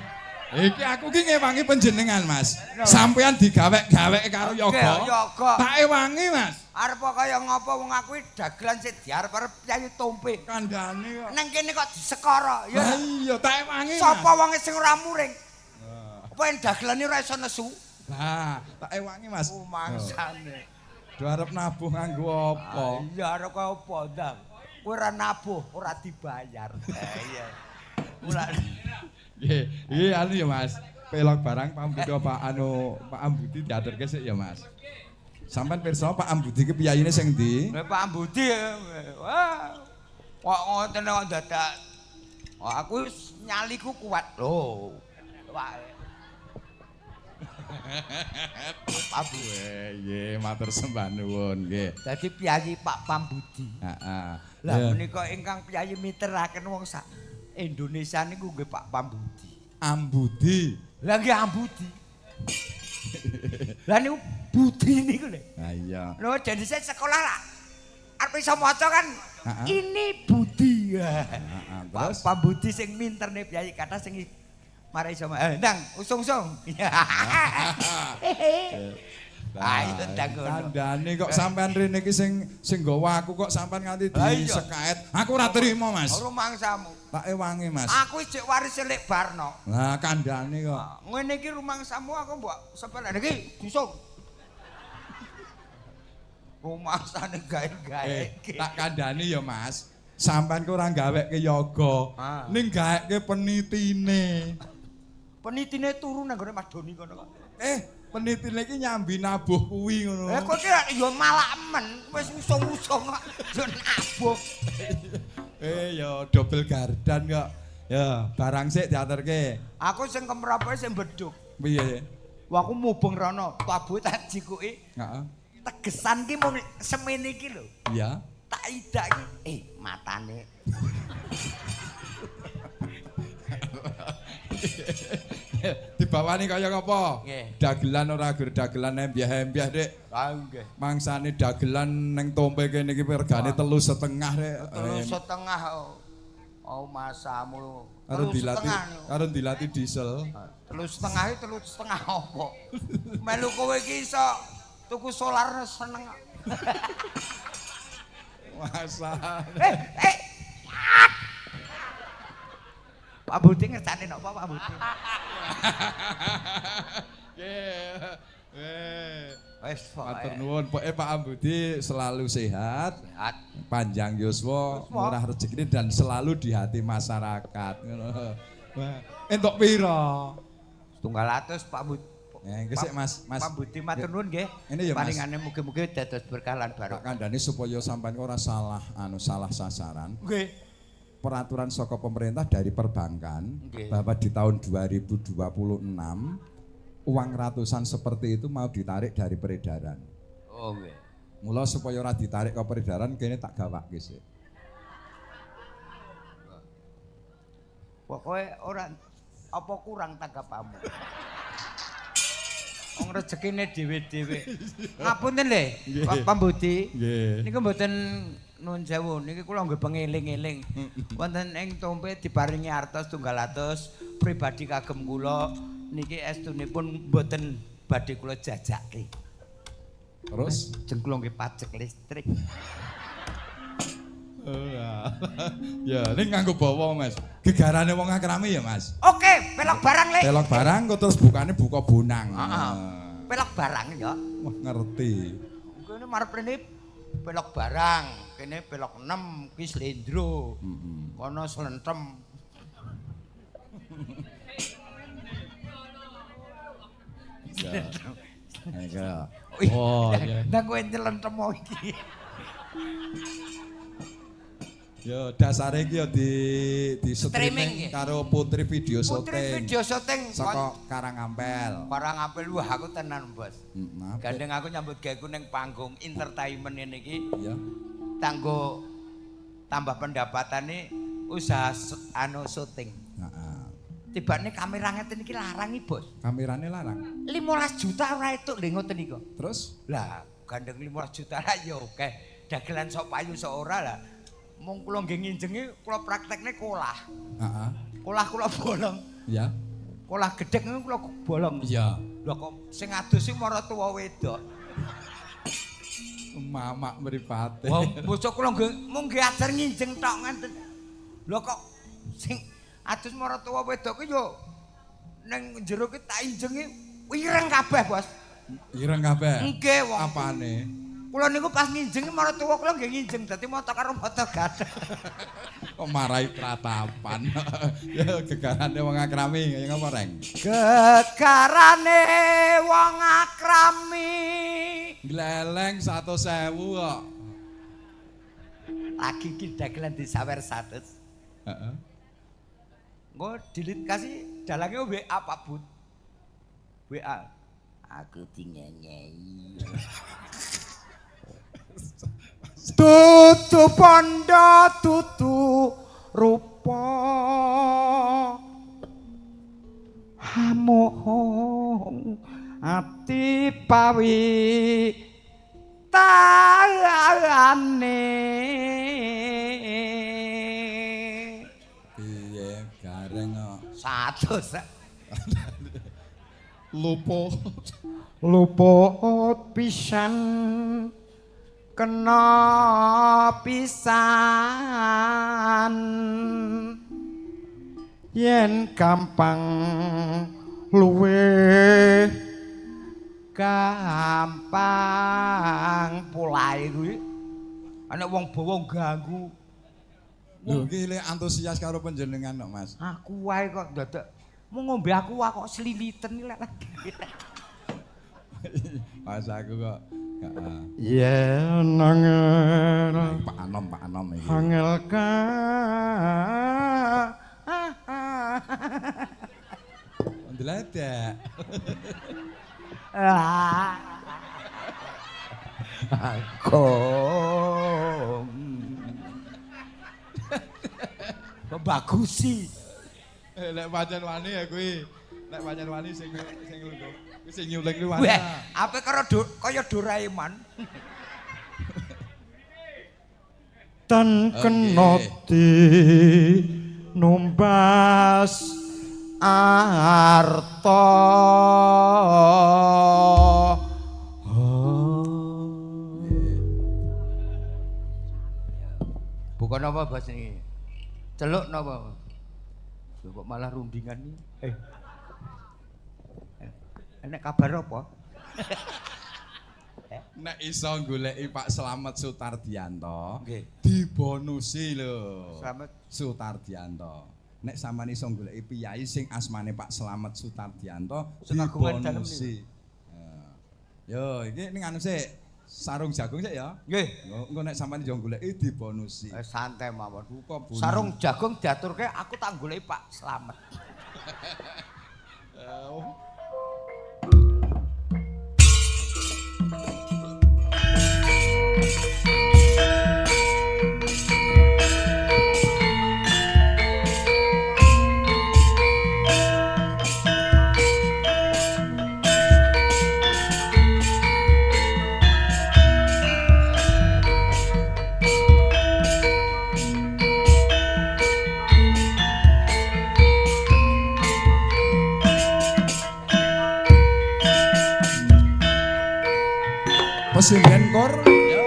iki aku ki ngewangi panjenengan, Mas. Sampeyan digawek-gawek karo yoga. Yoga. Tak ewangi, Mas. Arep kaya ngopo wong aku dagelan sik diarep-arep piyayi tompe. Kandhane kok. Nang kene kok disekara ya. Lah iya, tak ewangi. Sapa wong sing ora muring? Apa yen dagelane ora iso nesu? Lah, tak ewangi, Mas. Oh, mangsane. Do arep nabuh nganggo apa? Iya, arep kaya apa, Ndang? Kowe ora nabuh, ora dibayar. Iya. Mulane nggih, iki anu ya, Mas. Pelok barang pambudi Pak anu Pak Ambudi diaturke sik ya, Mas. Sampeyan pirsa Pak Ambudi ki piyayine sing ndi? Lah Pak Ambudi wah. Kok ngoten kok dadak. Oh, aku nyaliku kuat lho. Wah. Pak nggih, matur sembah nuwun nggih. Dadi piyayi Pak Pambudi. Heeh. Lah menika ingkang piyayi miteraken wong sak Indonesia niku nggih Pak Pambudi. Ambudi. Lah nggih Ambudi. Lah niku budi niku lho. Lah iya. Lho jadi saya sekolah lah. Arep iso maca kan ini budi. Heeh. Pak Pambudi sing minterne piyayi kathah sing mari iso ndang usung-usung. Ayo ndang ngono. Kandhane kok sampean rene iki sing sing nggawa aku kok sampean nganti disekait. Aku ora trimo, Mas. Ora mangsamu. Tak ewangi, Mas. Aku isih waris Lek Barno. Lah kandhane kok. Ngene iki rumangsamu aku mbok sepelek iki disung. Rumangsane gawe-gawe. Tak kandhani ya, Mas. Sampean ku ora gaweke yoga, ning gawekke penitine. Penitine turu nang gone Mas Doni kono kok. Penitine iki nyambi nabuh kuwi ngono. Kowe iki ya malak men, wis usung-usung kok yo nabuh. Ya double gardan kok. Ya, barang sik diaturke. Aku sing kemropoke sing beduk. Piye? Wah, aku mubeng rono, tabuhe tak jikuki. Heeh. Tegesan ki mung semene iki lho. Iya. Tak idak iki, matane. Dibawani kaya apa? Dagelan ora gur dagelan embyah-embyah, Dik. Ha nggih. Mangsane dagelan ning tompe kene iki regane 3,5, Dik. 3,5. Oh, masamu. Karo dilati, karo dilati diesel. 3,5 iki 3,5 apa? Melu kowe iki iso tuku solar seneng. Masa. Pak Budi ngersane napa Pak Budi? Wis matur nuwun, pokoke Pak Ambudi selalu sehat, sehat, panjang yuswa, murah rezeki dan selalu di hati masyarakat. Ngono. Wah, entuk pira? 200 Pak Budi. Nggih Mas, Mas. Pak Budi matur nuwun nggih. Ini ya Mas. Paringane mugi-mugi dados berkah lan barokah. Tak kandhani supaya sampean ora salah anu salah sasaran. Nggih. Peraturan saka pemerintah dari perbankan bahwa di tahun 2026 uang ratusan seperti itu mau ditarik dari peredaran. Oh nggih. Mula supaya ora ditarik ke peredaran kene tak gawake sik. Pokoke ora apa kurang tanggapanmu. Wong rezekine dhewe-dhewe. Ngapunten lho, Pak Pambudi. Niku mboten nuwun sewu, niki kula nggih pengeling-eling. Wonten ing tompe diparingi artos 200 pribadi kagem kula niki estunipun mboten badhe kula jajake. Terus jeng kula nggih pajak listrik. Ya, ini nganggo bawa, Mas. Gegarane wong akrami ya, Mas. Oke, pelok barang, Lek. Pelok barang kok terus bukane buka bonang. Heeh. Pelok barang ya. Wah, ngerti. Kene marep rene pelok barang, kene pelok 6 ki slendro. Heeh. Kono slentem. Ya. Oh, iya. Nang kowe nyelentem iki. Ya dasare iki ya di streaming karo Putri Video Syuting. Putri Video Syuting saka Karangampel. Karangampel wah aku tenan, Bos. Gandeng aku nyambut gawe ku ning panggung entertainment ngene iki. Iya. Tanggo tambah pendapatane usaha anu syuting. Heeh. Tibane kamera ngeten iki larang iki, Bos. Kamerane larang. 15 juta ora etuk lho ngoten niku. Terus? Lah, gandeng 15 juta lah ya oke. Dagelan sok payu sok ora lah. Mung kula nggih nginjengi kula praktekne kolah. Heeh. Kolah kula bolong. Iya. Kolah gedhek niku kula bolong. Iya. Lho kok sing adus sing maratuwa wedok. Mamak mripate. Wah, bocah kula nggih mung nggih ajar nginjeng tok ngenten. Lho kok sing adus maratuwa wedok ki yo ning jero ki tak injengi ireng kabeh, Bos. Ireng kabeh. Nggih, wong. Apane? Kula niku pas nginjeng maratuwa kula nggih nginjeng dadi mata karo mata gathek. Kok marai pratapan. Ya gegarane wong akrami kaya ngapa, Reng? Gegarane wong akrami. Gleleng 100.000 kok. Lagi ki dagelan disawer 100. Heeh. Engko dilit kasih dalange WA Pak Bud. WA. Aku dinyenyei. Tutu pondo tutu rupa hamohong ati pawi tane. Piye gareng kok 100 luput luput pisan kena pisan yen gampang luwe gampang polahe kuwi ana wong bawa ganggu. Lho iki lek antusias karo panjenengan kok, Mas. Aku wae kok dadak mau ngombe aku wae kok sliliten iki lek. Mas aku kok yen angel Pak Anom, Pak Anom iki. Angel ka ndledek. Aku kok bagus sih. Lek pancen wani ya kuwi. Lek pancen wani sing sing lungguh. Kuwi sing nyuling kuwi wani. Weh, ape karo kaya Doraemon. Tan kena di Numbas arta. Bukan apa bos ini? Celuk napa? Lho kok malah rundingan iki? Enek kabar apa? Nek iso goleki Pak Slamet Sutardianto, nggih, dibonusi lho. Slamet Sutardianto. Nek sampean iso goleki piyai sing asmane Pak Slamet Sutardianto, dibonusi. Yo, iki ning anu sik. Sarung jagung sik ya. Nggih. Engko nek sampean yo goleki dibonusi. Santai mawon. Sarung jagung diaturke aku tak goleki Pak Slamet. Pesinden kor. Yo.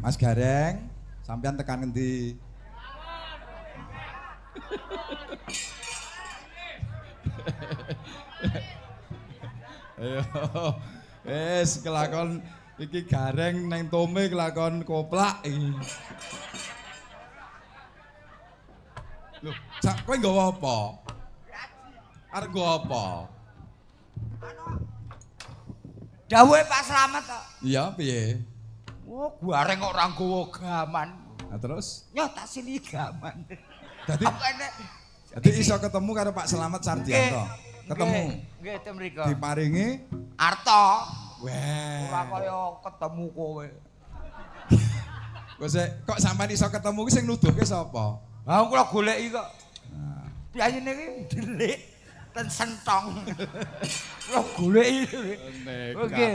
Mas Gareng, sampean tekan ngendi? Ayo, wis kelakon iki Gareng neng tome kelakon koplak iki. Lho, sak kowe nggawa apa? Arep nggawa apa? Dawuhe Pak Slamet kok. Iya, piye? Oh, Gareng kok ora nggawa gaman. Nah, terus? Nyoh tak sili gaman. Dadi iso ketemu karo Pak Slamet Sardianto. Ketemu. Nggih, teng mriku. Diparingi arta. Weh. Ora kaya ketemu kowe. Kok kok sampean iso ketemu ki sing nuduhke sapa? Lah kula goleki kok. Piyayine iki ndelik ten sentong. Kula goleki. Oke.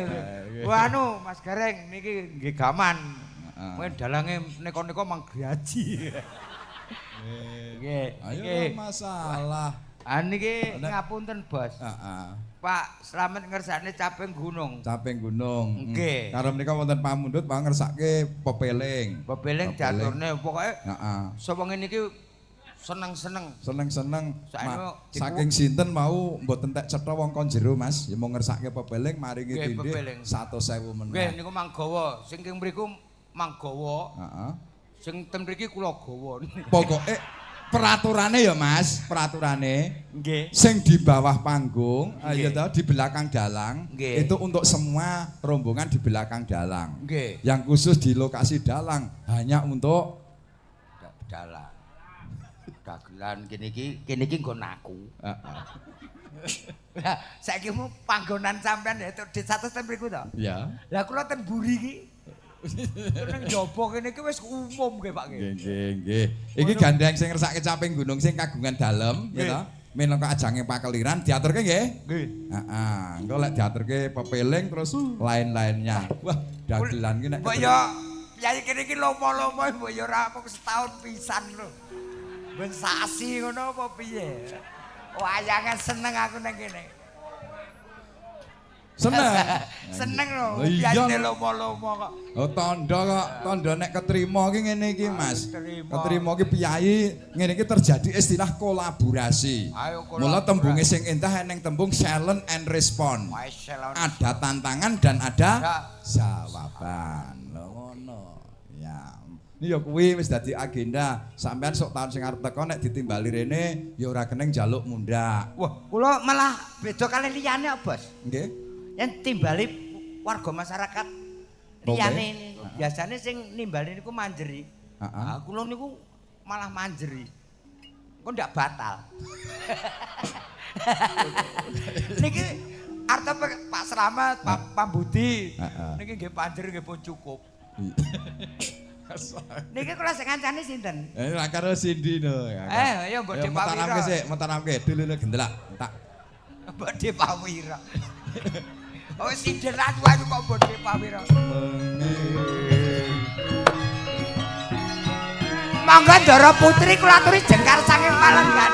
Wah anu Mas Gareng niki nggih gaman. Mungkin dalange neko-neko mang graji. Nggih. Ayo masalah. Ah niki ngapunten, Bos. Heeh. Pak Slamet ngersakne caping gunung. Caping gunung. Nggih. Karo menika wonten pamundhut Pak ngersake pepeling. Pepeling diaturne pokoke. Heeh. Sewengi niki seneng-seneng. Seneng-seneng. Saking sinten mau mboten tek cetha wong kon jero Mas, ya mau ngersake pepeling maringi tindih 100.0 meneh. Nggih niku mang gawa, sing king mriku mang gawa. Heeh. Sing ten mriki kula gawa. Pokoke peraturane ya Mas, peraturane. Nggih. Sing di bawah panggung, ya toh, di belakang dalang, nggih, itu untuk semua rombongan di belakang dalang. Nggih. Yang khusus di lokasi dalang hanya untuk dalang. Dagelan kene iki nggon aku. Heeh. Lah saiki mu panggonan sampean ya di 100 ten mriku to? Iya. Lah kula ten mburi iki. Nang njaba kene iki wis umum nggih Pak nggih. Nggih, nggih. Iki gandeng sing ngersake caping gunung sing kagungan dalem, ya toh. Minangka ajange pakeliran diaturke nggih? Nggih. Heeh, engko lek diaturke pepeling terus lain-lainnya. Wah, dagelan iki nek mbok yo piyayi kene iki lomo-lomo mbok yo ora mung setahun pisan lho. Ben sasi ngono apa piye? Wayangan seneng aku nang kene. Seneng. Seneng lho, piyayine lomo-lomo kok. Oh tandha kok, tandha nek ketrima iki ngene iki Mas. Ketrima iki piyayi ngene iki terjadi istilah kolaborasi. Mula tembunge sing endah eneng tembung challenge and response. Ada tantangan dan ada jawaban. Lho ngono. Ya. Ini ya kuwi wis dadi agenda. Sampean sok taun sing arep teko nek ditimbali rene ya ora keneng njaluk mundhak. Wah, kula malah beda kali liyane kok, Bos. Nggih. Yen timbali warga masyarakat liyane niku biasane sing nimbali niku manjeri. Heeh. Ah kula niku malah manjeri. Engko ndak batal. Niki arta Pak Slamet, Pak Budi. Niki nggih panjer nggih pun cukup. Niki kula sing ngancani sinten? Eh karo Cindy no. Eh ayo mbok Depawira. Mataramke sik, mataramke dulu gendelak. Tak. Mbok Depawira. Oh sinden atu kok mbok Depawira. Monggo Ndara Putri kula aturi jengkar saking Palenggan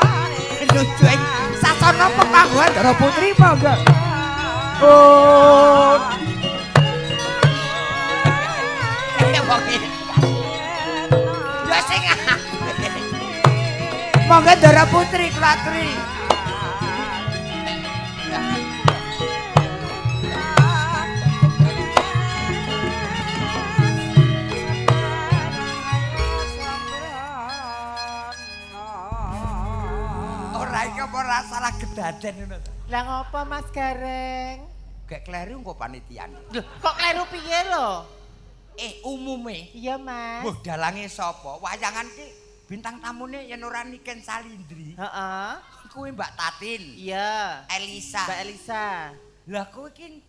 menuju ing sasana pepangguhan Ndara Putri monggo. Oh. Ya sing monggo Ndara Putri kula aturi. Ora iki apa ora salah gedaden ngono to. Lah ngopo Mas Gareng? Gek kleru engko panitian. Lho, kok kleru piye lho? Umume. Iya, Mas. Mbah dalange sapa? Wayangan ki bintang tamune yen ora Niken Salindri. Heeh. Kuwi Mbak Tatin. Iya. Elisa. Mbak Elisa. Lah kowe iki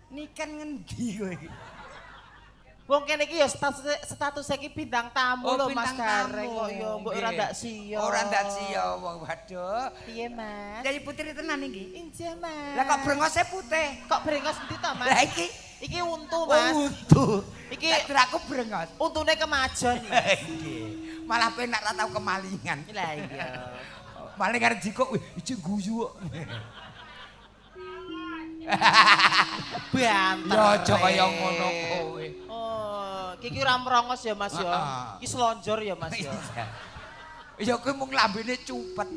Niken ngendi kowe iki? Wong kene iki ya status iki bintang tamu oh, lho Mas Gareng kok ya mbok ora ndak siya. Ora ndak siya wong waduh. Piye Mas? Yayi Putri tenan iki. Injih Mas. Lah kok brengose putih? Kok brengos endi to Mas? Lah iki iki untu Mas. Oh, untu. Iki tak aku brengos. Untune kemajon. Nggih. Malah penak ra tau kemalingan. Lah iya. Maling arep jikuk wih iki guyu kok. Banter. Ya aja kaya ngono kowe. Oh, iki ora merongos ya Mas ya. Iki slonjor ya Mas ya. Ya kowe mung lambene cupet.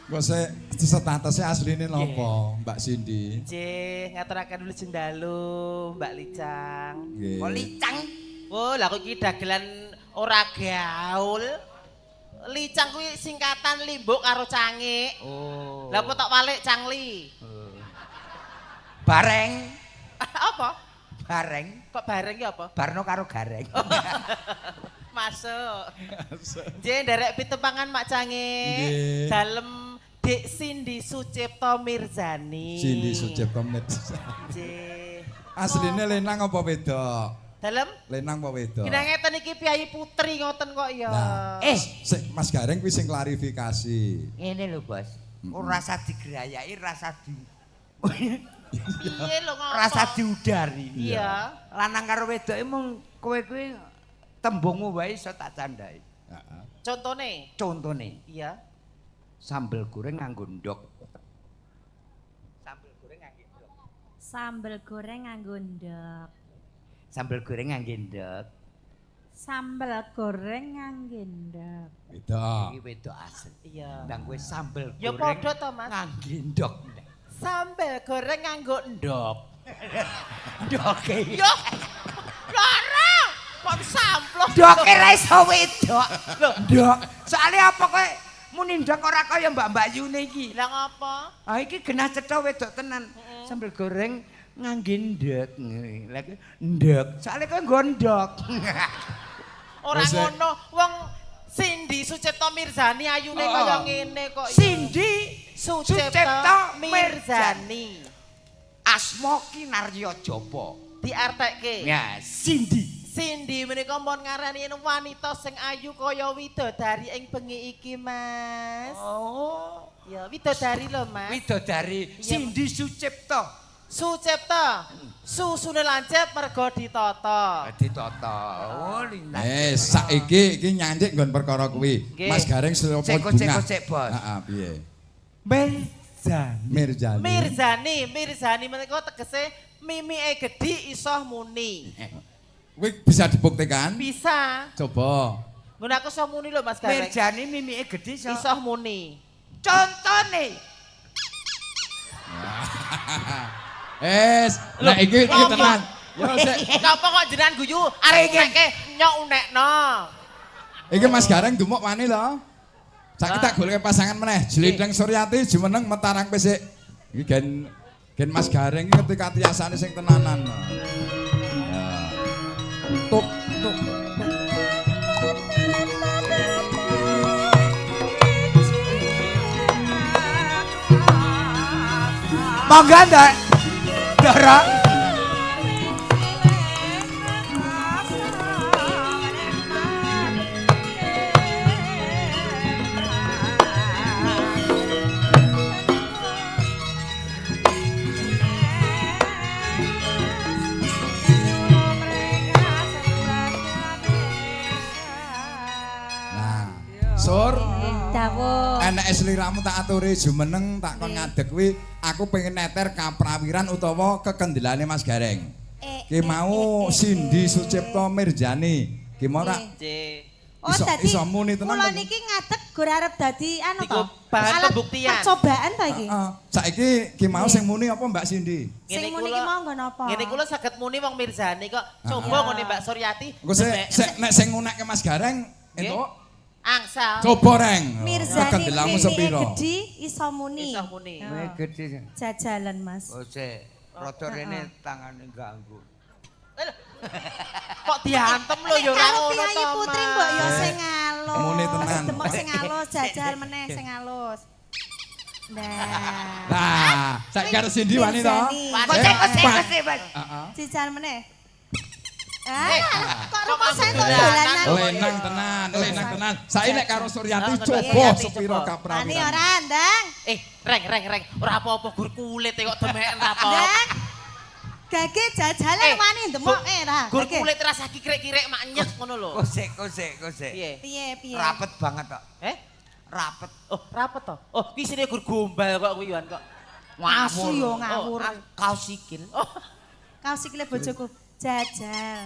Kok sik statusnya asline napa, Mbak Cindy? Nggih, ngaturaken wilujeng dalu, Mbak Licang. Kok Licang? Oh, lah kok iki dagelan ora gaul. Licang kuwi singkatan limbuk karo cangik. Oh. Lah apa tak walik cangli? Bareng. Apa? Bareng. Kok bareng ki apa? Barno karo Gareng. Masuk. Nggih, nderek pitepangan Mak Cange. Dalem Dik Cindy Sucipto Mirzani. Cindy Sucipto Mirzani. Nggih. Asline lenang apa wedok? Dalem? Lenang apa wedok? Kinang ngeten iki piyayi putri ngoten kok ya. Nah, Mas Gareng kuwi sing klarifikasi. Ngene lho, Bos. Ora rasa digrayaki, rasa di piye lho ngopo? Rasa diudari. Iya. Lanang karo wedoke mung kowe kuwi tembungmu wae iso tak candhaki. Heeh. Contone? Contone. Iya. Sambel goreng nganggo ndok. Sambel goreng nganggo ndok. Sambel goreng nganggo ndok. Sambel goreng nganggo ndok. Sambel goreng nganggo ndok. Wedok. Iki wedok asli. Iya. Ndang kowe sambel goreng. Ya padha to, Mas. Nganggo ndok. Sambel goreng nganggo ndok. Ndoke. Yo. Lara. Kok samplok. Ndoke ra iso wedok. Lho, ndok. Soale apa kowe muni ndok ora kaya mbak-mbak yune iki. Lah ngopo? Ah iki genah cetha wedok tenan. Sambel goreng ngangge ndok. Lah ndok. Soale kowe nggo ndok. Ora ngono, wong Cindy Sucipto Mirzani ayune kaya ngene kok. Cindy Sucipto Mirzani. Asma Kinarya Japa. Diartekke. Ya, Cindy. Cindy menika mpun ngarani wanita sing ayu kaya widodari ing bengi iki, Mas. Oh. Ya, widodari lho, Mas. Widodari Cindy Sucipto. Sucipto. Susune lancip mergo ditata. Ditata. Oh, lintang. Saiki iki nyandik nggon perkara kuwi. Mas Gareng sapa bunga. Cek, Bos. Heeh, piye? Mirzani. Mirzani. Mirzani, Mirzani menika tegese mimike gedhi iso muni. Kuwi bisa dibuktikan? Bisa. Coba. Mun aku iso muni lho Mas Gareng. Mirzani mimike gedhi iso iso muni. Contone. Es, nah iki tenan. Yo sik. Napa kok jenengan guyu? Arep unekke nyok unekno. Iki Mas Gareng dumuk wani lho. Saiki tak goleke pasangan meneh. Jlindeng Suryati jumeneng Metarang Pesik. Iki gen gen Mas Gareng iki ketika tiasane sing tenanan. Ya. Tuk tuk. Monggo ndak. Ndara. Nah, Sur. Eneke sliramu tak aturi jumeneng tak kon ngadeg kuwi aku pengen neter kaprawiran utawa kekendelane Mas Gareng. Ki mau Cindy Sucipto Mirzani. Ki mau ora Oh, dadi iso muni tenan. Kula niki ngadeg gur arep dadi anu to. Bahan pembuktian. Percobaan ta iki? Heeh. Saiki ki mau sing muni apa Mbak Cindy? Sing muni ki mau nggo napa? Ngene kula saged muni wong Mirzani kok. Coba ngene Mbak Suryati. Engko sik nek sing ngunekke Mas Gareng entuk angsal. Coba reng. Mirzani kekendelamu sepiro? Gedhi iso muni. Iso muni. Gedhi. Jajalan Mas. Oh sik, rada rene tangane ganggu. Kok diantem lho ya ora ngono to. Karo piyayi putri mbok ya sing alus. Muni tenan. Demok sing alus, jajal meneh sing alus. Nah. Lah, saiki karo Cindy wani to? Kosek, Mas. Heeh. Jajal meneh. Ah, kok rumah saya kok dolanan. Lenang tenan, lenang tenan. Saiki nek karo Suryati coba sepiro kaprawiran. Ani ora, Ndang. Reng. Ora apa-apa gur kulit kok demeken ora apa. Ndang. Gage jajalan wani ndemoke ra. Gur kulit rasa kirek-kirek mak nyek ngono lho. Kosek. Piye? Rapet banget kok. Rapet. Oh, rapet to. Oh, ki sine gur gombal kok kuwi Yohan kok. Asu yo ngawur. Kaos sikil. Kaos sikile bojoku. Jajal.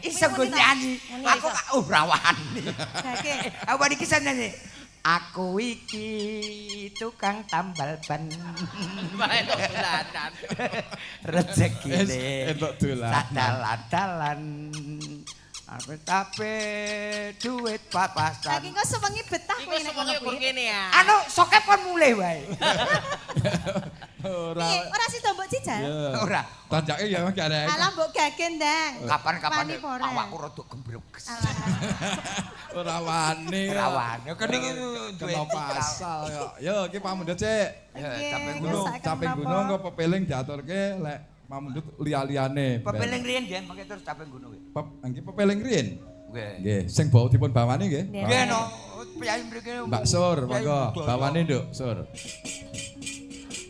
Iso nggo nyanyi. Aku ora wani. Gage. Aku iki iso nyanyi. Aku iki tukang tambal ban. Entuk dolanan. Rezekine entuk dolanan. Sadalan-dalan. Tape duit papasan. Lagi kok sewengi betah Iku sewengi ukur ngene ya. Anu sokep kon mulih wae. Ora. Piye, ora sida mbok jijal? Ora. Tanjake ya garek. Alah mbok gage ndang. Kapan-kapan awakku rada gembrug. Ora wani. Ora wani. Kene iki kena pasal kok. Yo iki pamundhut sik. Caping gunung, caping gunung kok pepeling diaturke lek pamundhut liya-liyane. Pepeling riyen nggih, mangke terus caping gunung nggih. Nggih pepeling riyen. Nggih. Nggih, sing bawa dipun bawani nggih. Nggih no, priyayi mriki. Mbak Sur, monggo bawane Nduk, Sur.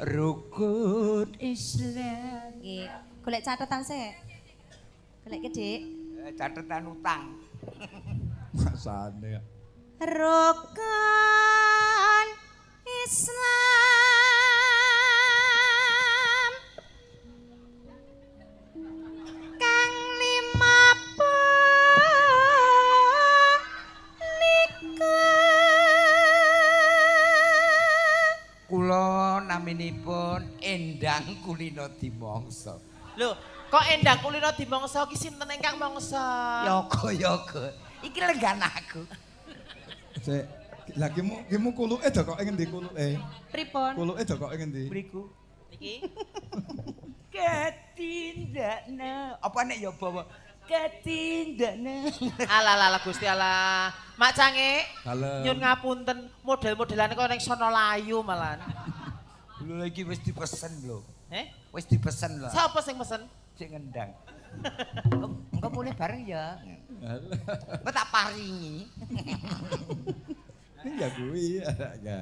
Rukun Islam. Nggih, golek catatan sik. Golek Dik. Catatan utang. Masane. Rukun Islam kang lima punika. Kula naminipun Endang Kulino Dimongso. Lho, kok Endang Kulino Dimongso ki sinten ingkang mongso? Yoga yoga. Iki lenggan aku. Sik, lha ki mu kuluke dokoke ngendi kuluke? Pripun? Kuluke dokoke ngendi? Mriku. Niki. Ketindakne. Apa nek ya bawa ketindakne. Alah alah Gusti Allah. Mak Cange. Dalem. Nyun ngapunten, model-modelane kok ning sono layu malan. Lho iki wis dipesen lho. Eh? Wis dipesen lho. Sapa sing pesen? Sing ngendang. Engko mulih bareng ya. Engko tak paringi. Ini ya kuwi. Ya.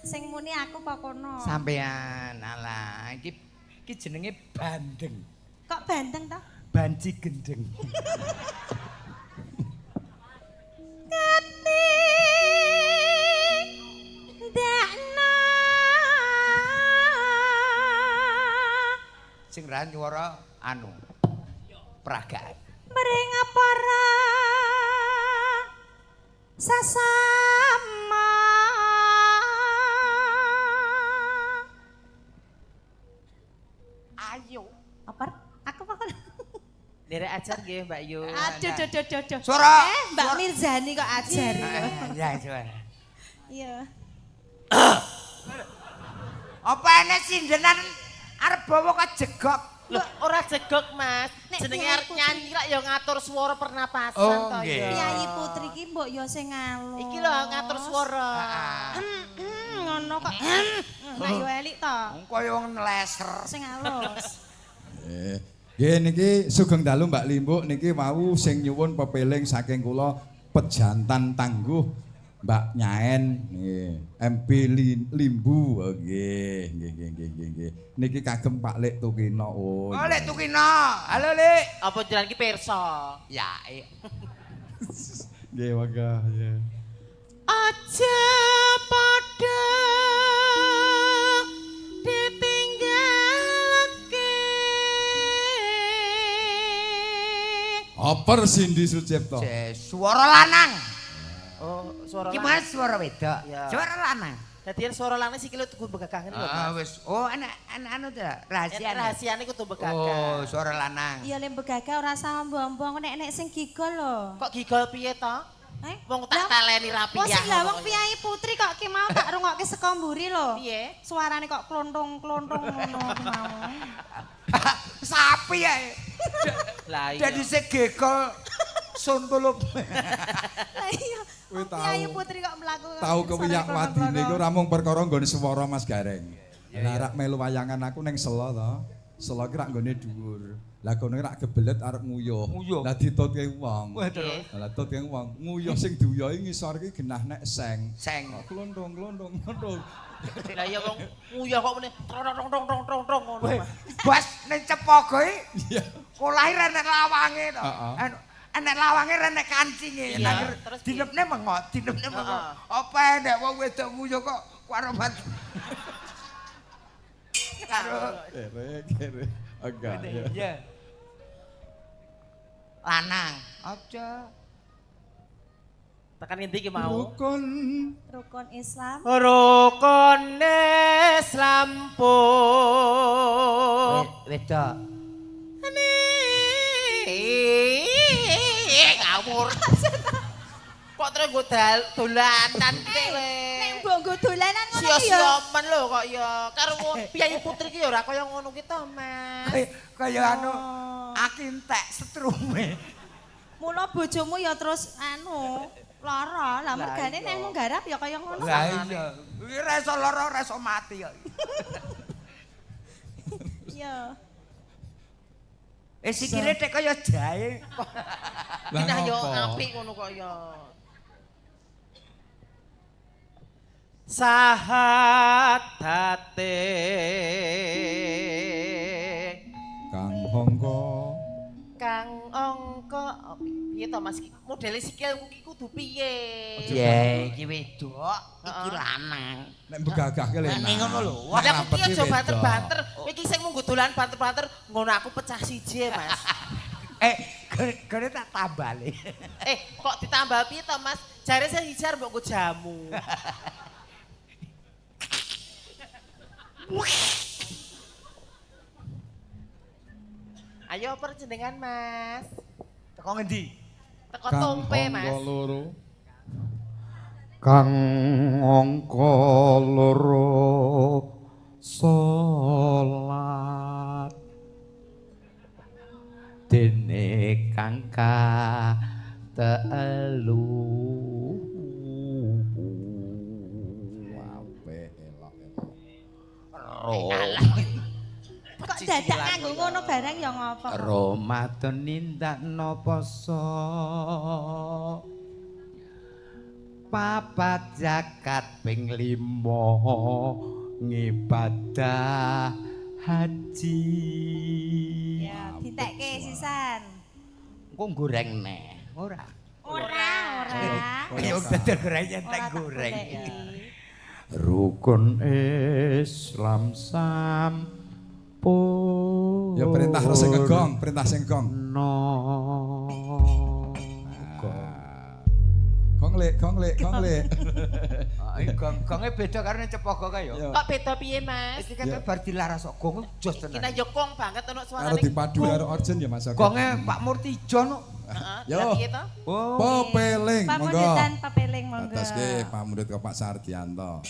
Sing muni aku apa kono? Sampean alah iki jenenge bandeng. Kok bandeng toh? Banci gendeng. Ketindakna. Sing ra nyuwara anu peragaan. Mring para sasama. Ayo. Apa? Aku apa? Nderek ajar nggih Mbak Yu. Aduh, duh, duh, duh, duh. Suara. Mbak Mirzani kok ajar. Ya, suara. Iya. Apa enek sindenan arep bawa kejegok? Lho, ora jegok, Mas. Jenenge arep nyanyi lak ya ngatur swara pernapasan to ya. Priyayi putri ki mbok ya sing alus. Iki lho ngatur swara. Ngono kok. Lah yo elik to. Wong kaya wong leser. Sing alus. Nggih niki sugeng dalu Mbak Limbuk niki wau sing nyuwun pepeling saking kula pejantan tangguh Mbak Nyaen nggih MB Limbu nggih nggih nggih nggih nggih niki kagem Pak Lek Tukino. Oh, Lek Tukino. Halo Lek. Apa jenengan iki pirsa? Ya. Nggih monggo nggih. Aja padha ditinggalke. Oper Cindy Sucipto. Suara lanang. Oh, suara lanang. Ki mas suara wedok. Suara lanang. Dadi yen suara lanang sikile kudu begagah ngene lho. Ah wis. Oh, enak anu ta, rahasiane. Rahasiane kudu begagah. Oh, suara lanang. Iya lek begagah ora usah ombong-ombong nek nek sing gigol lho. Kok gigol piye to? Eh? Wong tak taleni rapi ya. Wong lah wong piyayi putri kok ki mau tak rungokke saka mburi lho. Piye? Suarane kok klontong-klontong ngono ki mau. Sapi ae. Lah iya. Dadi sing gegol sontolop. Lah iya. Piyayi putri kok mlaku. Tau kewiyak wadine iku ora mung perkara nggone swara Mas Gareng. Lah rak melu wayangan aku ning selo to. Selo ki rak nggone dhuwur. Lah kono rak kebelet arep nguyuh. Lah ditutke wong. Lah tutke wong. Nguyuh sing diuyuhi ngisor ki genah nek seng. Seng. Klontong-klontong klontong. Lah iya wong nguyuh kok muni trong trong trong trong trong ngono. Bos ning Cepogo iki. Iya. Kolahe ra nek lawange to. Enek lawange ra nek kancinge. Terus dilepne mengot, dilepne mengot. Apa enek wong wedok nguyuh kok karomat. Karo kere. Enggak. Iya. Lanang, aja. Tekan ngendi ki mau? Rukun Rukun Islam. Rukun Islam po. Wedok. Nika. Ngawur. Kok terus nggo dolanan kowe. Nek mbok nggo dolanan ngono ki ya. Sia-sia men lho kok ya. Karo piyayi putri ki ya ora kaya ngono ki to, Mas. Kaya anu aki entek setrume. Mula bojomu ya terus anu lara. Lah mergane nek mung garap ya kaya ngono. Lah iya. Kuwi ora iso lara, ora iso mati kok. Iya. Sikile tek kaya jahe. Lah Nah yo ngopo? apik ngono kok ya. Sahadate Kang Hongko. Kang Ongko piye to Mas? Modele sikilku ki kudu piye? Ya iki wedok, iki lanang. Nek begagahke lho. Nek ngono lho. Lah aku ki aja banter-banter. Kowe iki sing mung dolan banter-banter ngono aku pecah siji Mas. Gone tak tambale. Kok ditambah piye to Mas? Jare sing siji arep mbok nggo jamu. Ayo perjenengan Mas. Teko ngendi? Teko tompe Mas. Kang Hongko loro. Kang angka loro salat dene kang telu. Apik elok-elok. Kok dadak nganggo ngono barang ya ngopo? Ramadan nindakno poso. Papat zakat ping 5 ngibadah haji. Ya, ditekke sisan. Engko goreng neh, ora? Ora, ora. Ya dodol goreng entek Ora tak goreng. goleki. Rukun Islam sampun. Ya perintah sing ngegong, perintah sing gong. No. Gong lek, gong lek, gong lek. Gong-gonge beda karo nek cepogo kae ya. Kok beda piye Mas? Iki kan bar dilaras kok gong jos Kita tenan. yo kong banget ono suarane. Karo dipadu karo Orjen ya Mas. Gonge Pak Murtijo no. Heeh, Yo. lah piye to? Oh. Pepeling monggo. Pamundutan papeling monggo. Ataske pamundhut ke Pak Sardianto.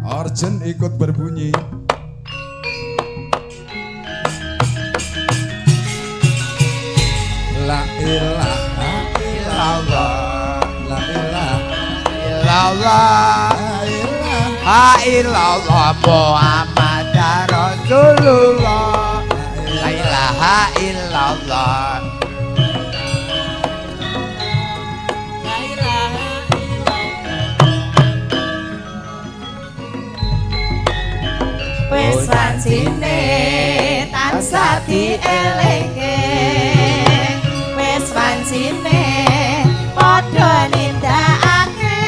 Orjen ikut berbunyi. La ilaha illallah. La ilaha Illallah. illallah. Illallah Muhammad Rasulullah. La ilaha illallah. La ilaha illallah. Wis wancine tansah dielingke. Wis wancine padha nindakake.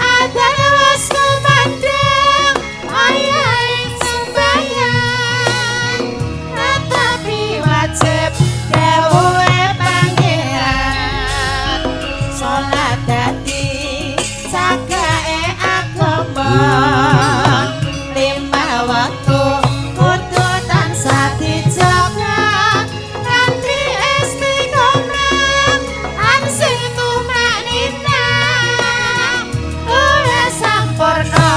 Adzan wis kumandhang, wayahe sembahyang. Tetapi wajib dawuhe Pangeran. Salat dadi cagake agama. Lima waktu kudu tansah dijaga kanthi istiqomah ansih tumakninah ora sampurna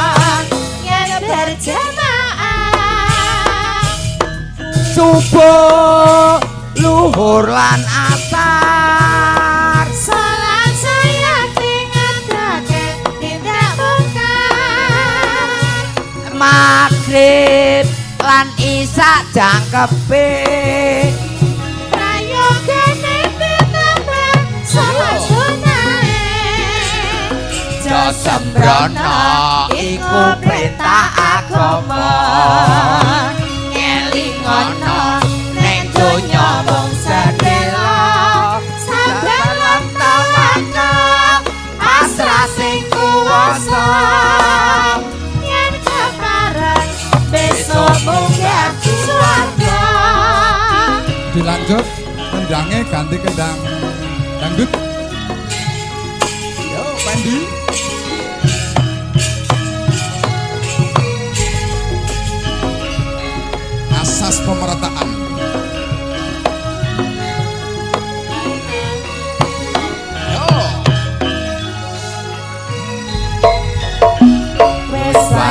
yen berjamaah. Subuh, luhur lan asar. Salat sayati ngadake tindak mungkar. Maghrib lan isya jangkepe. Prayogane pitambah salat sunahe. Jo sembrono iku perintah agama. Ngelingono Ning donya mung sedhela. Sabar lan tawakal Pasrah sing kuwasa. Yen kepareng besok munggah swarga. Dilanjut kendangnya ganti kendang dangdut. Yo, Pendi. Asas pemerataan.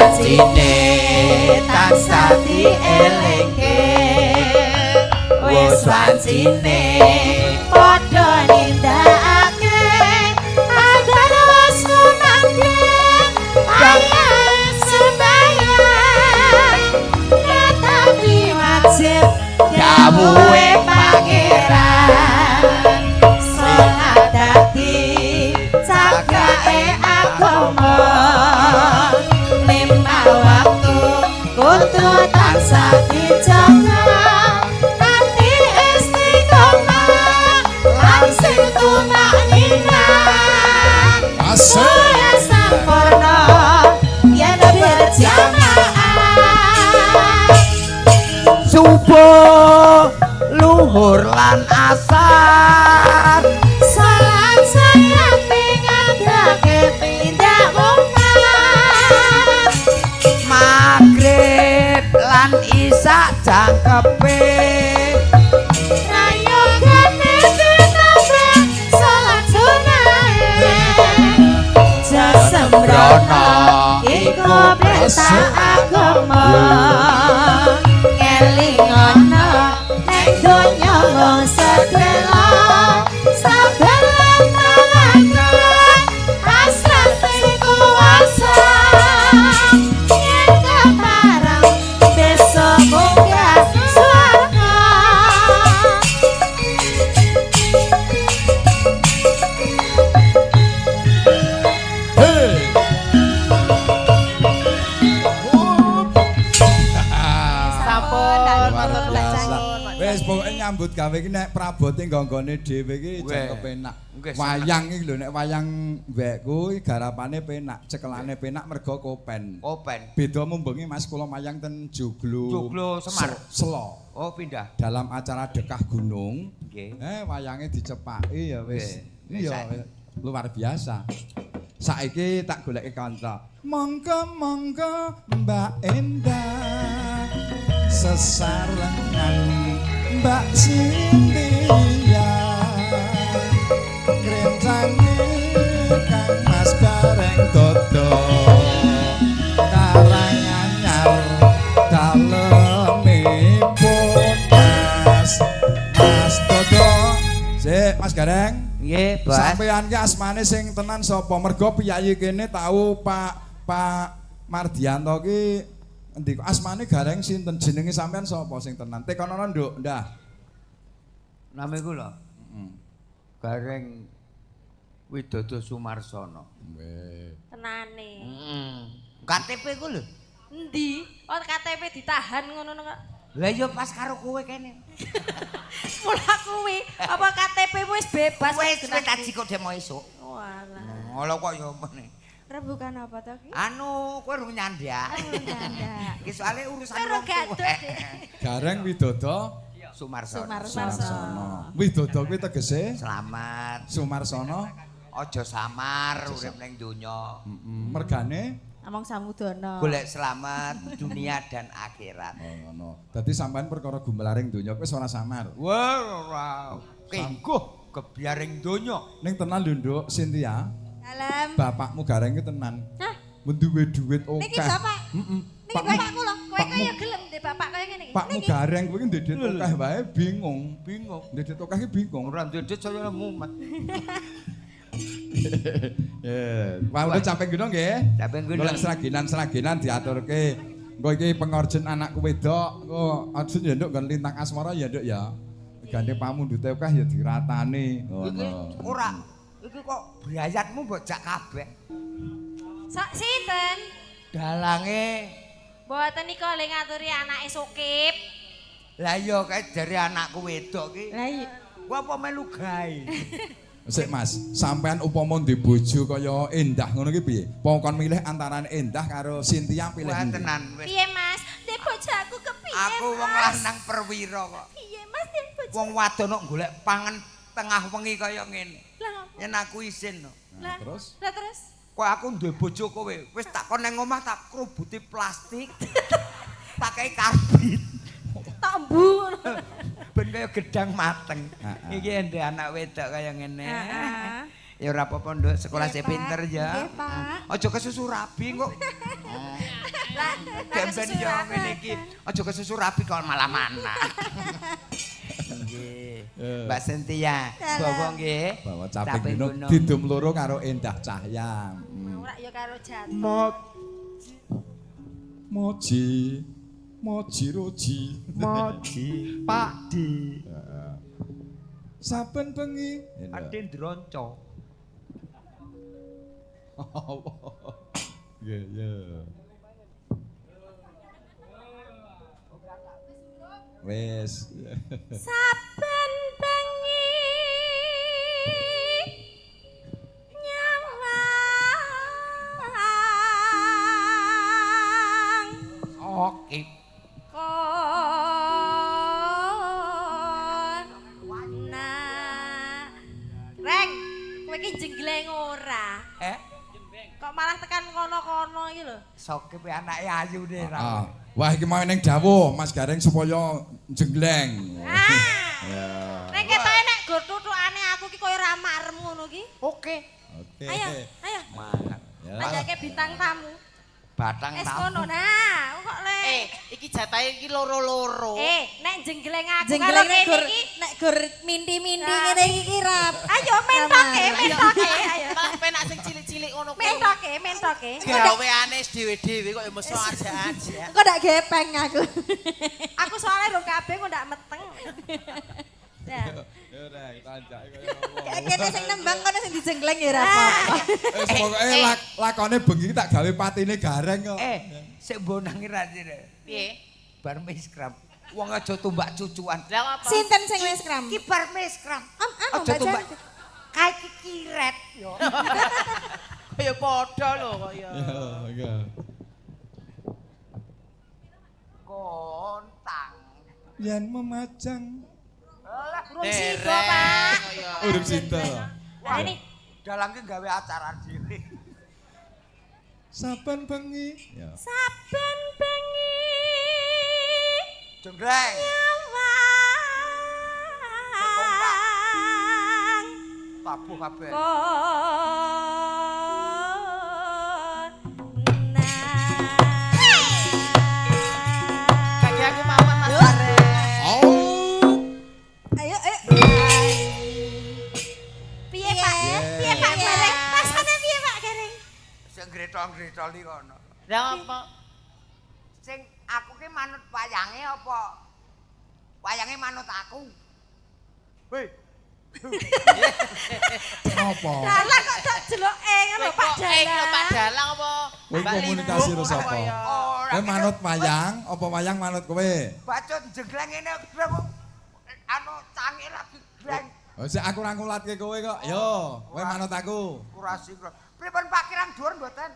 Wancine tansah dielingke. Wis wancine padha nindakake agar wis kumandhang ayah sembahyang tetapi wajib dawuhe pangeran salat dadi cakake agama lima waktu kudu tansah dijaga nanti istiqomah langsung tumakninah. Asik. Saya sampurna yen berjamaah. Subuh, luhur lan asar. Salat saya pingadake tindak mungkar. Maghrib lan isya jangkepe. Prayogane ditambah salat sunahe. Aja sembrono iku perintah agama. Ngelingono nek donya mung sedelo. Sabar lan tawakal pasrah sing kuwasa. Yen kepareng besok munggah swarga. Hei. Wup. Sampun, Luar matur biasa. nuwun. Wis pokoke nyambut gawe iki nek prabote nggonggone dhewe iki Weh. jan kepenak. Nggih, Wayang iki lho nek wayang mbekku iki garapane penak, cekelane penak mergo kopen. Kopen. Beda mumbengi Mas kula mayang ten Joglo. Joglo Semar. Selo. Oh, pindah. Dalam acara dekah gunung. Nggih. Wayange dicepaki ya wis. Nggih. Iya, luar biasa. Saiki tak goleki kanca. Monggo monggo Mbak Endah sesarengan Mbak Cynthia. Ngrencange Kang Mas Gareng Dodo. Karanganyar dalemipun Mas Mas Dodo. Sik Mas Gareng. Nggih, Bos. Sampeyan ki asmane sing tenan sapa? Mergo piyayi kene tau Pak Pak Mardianto ki endi kok asmane Gareng sinten jenenge sampeyan sapa sing tenan? Tekonono Nduk, ndah. Nami kula. Gareng Widodo Sumarsono. Weh. Tenane. KTP ku lho. Endi? Oh KTP ditahan ngono kok. Lah ya pas karo kowe kene. Mula kuwi apa KTP wis bebas. Wis wis tak jikok demo esuk. Walah. Ngono kok ya meneh. Rebukan apa to ki? Anu, kowe rung nyandak. Nyandak. Iki soalé urusan Kowe wong rung gatut, tuwek. Dek. Gareng Widodo Sumarsono. Sumarsono. Widodo kuwi tegese Selamat. Sumarsono. Aja samar urip ning donya. Mergane Among Samudana. Golek selamat dunia dan akhirat. oh ngono. Dadi sampean perkara gumelaring donya kuwi wis ora samar. Wah, ora. Kengguh gebyaring donya. Ning tenan lho Nduk, Cynthia, Dalem. bapakmu Gareng ki tenan. Hah? Menduwe duit akeh. Niki bapak. Heeh. Niki bapakku lho. Kowe kaya gelem ndek bapak kaya ngene iki. Pakmu Gareng kuwi ndek duit akeh wae bingung. Bingung. Ndek duit akeh ki bingung. Ora ndek saya mumet. Wah, udah capek gunung nggih. Capek gunung. Golek sragenan-sragenan diaturke. Engko iki pengorjen anakku wedok, engko aja ya Nduk nggon lintang asmara ya Nduk ya. Gandeng pamundhute akeh ya diratani. Iki Ngono. ora. Iki kok brayatmu mbok jak kabeh. Sok sinten? Dalange Mboten nika le ngaturi anake Sukip. lah iya kae jare anakku wedok ki. Lah iya. Ku apa melu gawe? Sik Mas, sampean upama ndek bojo kaya Endah ngono ki piye? Apa kon milih antarane Endah karo Cynthia pilih Wah endi? tenan wis. Piye Mas? Ndek bojoku kepiye? Aku wong Mas? lanang perwira kok. Piye Mas ndek bojo? Wong wadon kok golek pangan tengah wengi kaya ngene. Lah ngopo? Yen aku isin no. Nah, terus Lah terus Kok aku duwe bojo kowe, wis tak kon nang omah tak krubuti plastik. Tak kei karbit. tok mbu ngono. Ben kaya gedang mateng. Heeh. Iki ende anak wedok kaya ngene. Heeh. Ya ora apa-apa, Nduk, sekolah Nggih, sing Pak. pinter ya. Nggih, Pak. Aja kesusu rabi kok. Lah, Demben yo ngene iki. Aja kesusu rapi kok malah mana. Nggih. Mbak Sentia, bawa nggih. Bawa caping gunung didum loro karo Endah Cahya. Ora ya karo jatuh. Moji Moji Roji Moji Pak Di. Saben bengi Ade ndronco. Iya, iya. Wes. Saben bengi nyawang. Oke. Kona. Reng, kowe iki jenggleng ora? Eh? Kok malah tekan kono-kono iki lho. Soke pe anake ayu ne ra. Wah, iki mau ning dawuh Mas Gareng supaya jenggleng. Ah. Ya. Nek ketoke nek gur tutukane aku ki koyo ra marem ngono ki. Oke. Oke. Ayo, ayo. Mangan. Lanjutke bintang tamu. Batang Es tamu. kono nah, kok le. Iki jatahe iki loro-loro. Nek jenggleng aku Jenggleng karo nek gur kene iki. nek gur minti-minti ngene iki ra. Ayo mentoke, mentoke, ayo. Malah penak sing cilik-cilik ngono kuwi. Mentoke, mentoke. Gaweane dhewe-dhewe kok ya meso aja-aja. Engko ndak gepeng aku. Aku soalnya rong kabeh kok ndak meteng. Ya. Ya rek, tanjake kaya ngopo. Kene sing nembang kono sing dijenggleng ya ora apa-apa. Wis pokoke lakone bengi iki tak gawe patine Gareng kok. Sik mbonangi ra sire. Piye? Bar miskram. Wong aja tumbak cucuan. Lah apa? Sinten sing wis kram? Ki bar miskram. Am anu Aja Mbak tumbak. Jan. Kae iki kiret yo. Kaya padha lho kaya. Ya, iya. Kontang. Yen memajang Urung sida, Pak. urung sida. Nah, ini Dalang ki gawe acara dhewe. Saben bengi. Ya. saben bengi Jenggleng. nyawang Tabuh kabeh. kona. Kaki aku mawon Mas Gareng. Au. Ayo ayo. Piye, Pak? Piye, Pak Gareng? Rasane piye, Pak Gareng? Sing gretol-gretol iki kono. Lah apa? Sing aku ki manut wayange apa? Wayange manut aku. Hei, Apa? Dalang kok tak jeloke ngono Pak Kok lho Pak Dalang. Dalang apa? Kowe Mbak komunikasi Limbuk karo sapa? apa ya? ora Kowe manut wayang apa wayang manut kowe? Bacot jegleng ngene greng anu cange lagi greng. Oh, sik aku ora ngulatke kowe kok. Yo, kowe manut aku. Kurasi kula. Pripun Pak kirang dhuwur mboten?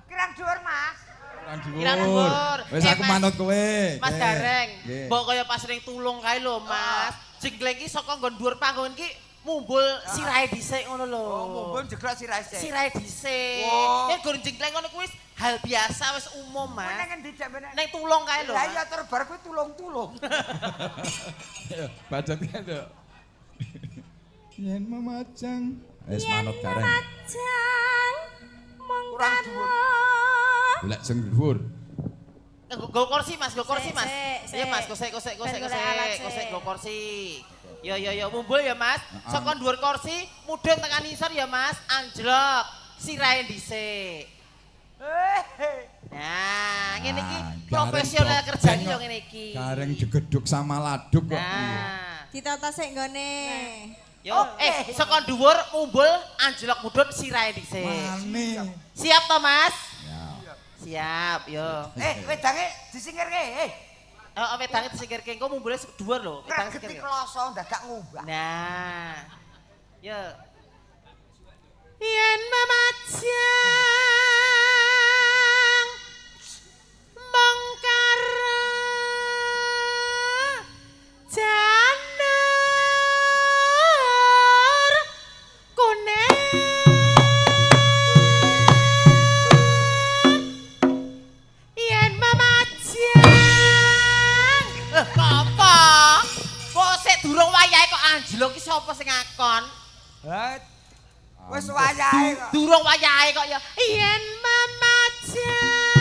Kirang dhuwur, Mas. Kurang Kirang dhuwur. Wis aku Mas. manut kowe. Mas Nggih. Gareng, Nggih. mbok kaya pas ring tulung kae lho, Mas. Jengleng ki saka nggon dhuwur panggon ki mumbul sirahe dhisik ngono lho. Oh, mumbul jeglek sirahe sik. Sirahe dhisik. Wah. Nek gur jengleng ngono kuwi wis hal biasa wis umum, Kowe Mas. nang endi jambene? Ning tulung kae lho. Lah Mas. iya tur bar kuwi tulung-tulung. Yo, bacot kae lho. Yen memajang. Wis manut Gareng. Majang mong Kurang dhuwur. Golek sing dhuwur. Go kursi Mas, go kursi Sik, Mas. sik, Iya sik. Mas, gosek gosek gosek Ben golek alat, gosek, gosek sik. go kursi. Yo yo yo mumbul ya Mas. Saka dhuwur kursi mudhun tekan isor ya Mas, anjlok. Sirahe dhisik. Nah, ngene iki profesional kerjane yo ngene iki. Gareng digedhuk sama laduk kok. Nah. Ditata sik nggone. Yo, saka dhuwur mumbul anjlok mudhun sirahe dhisik. Mane. Siap to Mas? Ya. Siap, yo. Wedange disingkirke. Heeh, wedange disingkirke engko mumbule dhuwur lho, wedange Kregeti disingkirke. kloso dadak ngumbah. Nah. Yo. Yen memajang mong karo janur kuning yen memajang kok apa? Kok sik durung wayahe kok anjlok ki sapa sing ngakon? Hah? Wis wayahe kok. Durung wayahe kok ya. Yen memajang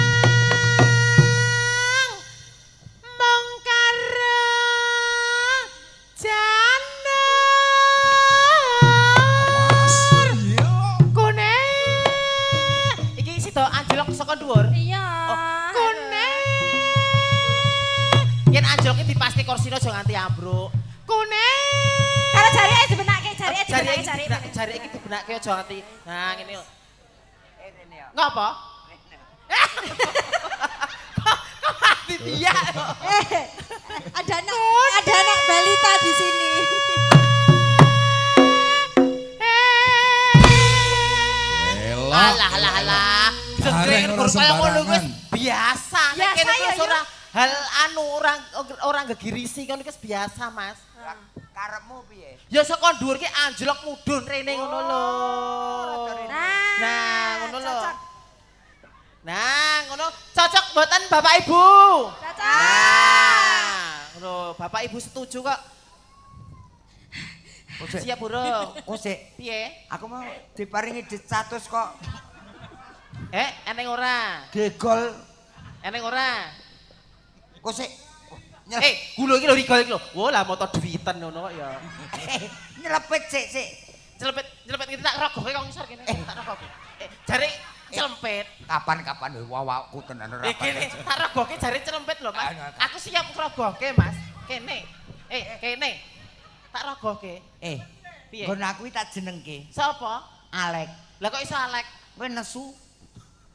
Saka dhuwur. Iya. Oh, kuning. Yen anjloke dipasti korsine aja nganti ambruk. Kuning. Karo jarike dibenake, jarike dibenake, jarike. Jari iki dibenake aja nganti. Nah, ngene lho. Ngopo? Kok mati biak? Ada anak balita di sini. Alah alah alah. Gareng ora sembarangan. Biasa. Nek kene Biasa, wis ora hal anu orang gegirisi ngono iki biasa, Mas. Karepmu piye? Ya saka dhuwur ki anjlok mudhun rene ngono lho. Nah, ngono lho. Nah, ngono cocok mboten Bapak Ibu? Cocok. Nah, ngono Bapak Ibu setuju kok. Siap burung. Kosek. Piye? Aku mau diparingi duit 100 kok. Eneng ora? Gegol. Eneng ora? Kosek. Gulo iki lho rigol iki lho. Wo lah moto duwitan ngono kok ya. Nyelepet sik sik. Nyelepet iki tak rogoke kok ngisor kene. Tak rogoke. Jare celempet. Kapan-kapan wawakku tenan ora. Kene tak rogoke jare celempet lho, Mas. Aku siap rogoke, Mas. Kene. Kene. Tak rogoke. Piye? Nggon aku tak jenengke. Sapa? Alek. Lah kok iso Alek? Kowe nesu.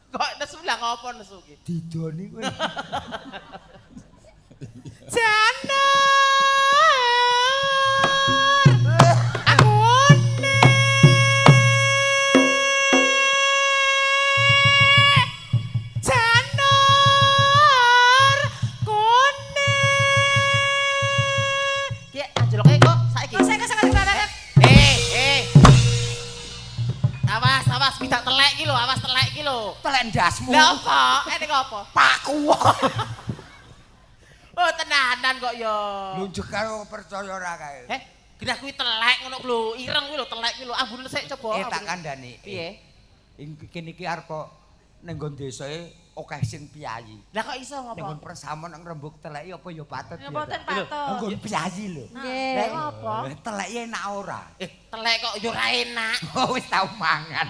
Kok nesu lah ngopo nesu ki? Didoni kowe. Janur. Aku one. Janur kone. Ki anjloke kok saiki. Kok sik. Awas, awas pidak telek iki lho, awas telek iki lho. Telek ndasmu. Lah apa? Nek apa? Paku. Oh, tenanan kok ya. Lunjuk karo percaya ora kae. Genah kuwi telek ngono lho, ireng kuwi lho, telek kuwi lho. Ambune sik coba. Tak kandhani. Piye? Ing kene iki arep ning nggon desae akeh sing piyayi. Lah kok iso ngopo? Ning nggon persamon nang rembug teleki apa ya patut Ya mboten patut. Nggon piyayi lho. Lah ngopo? Teleki enak ora? Telek kok ya ora enak. Oh, wis tau mangan.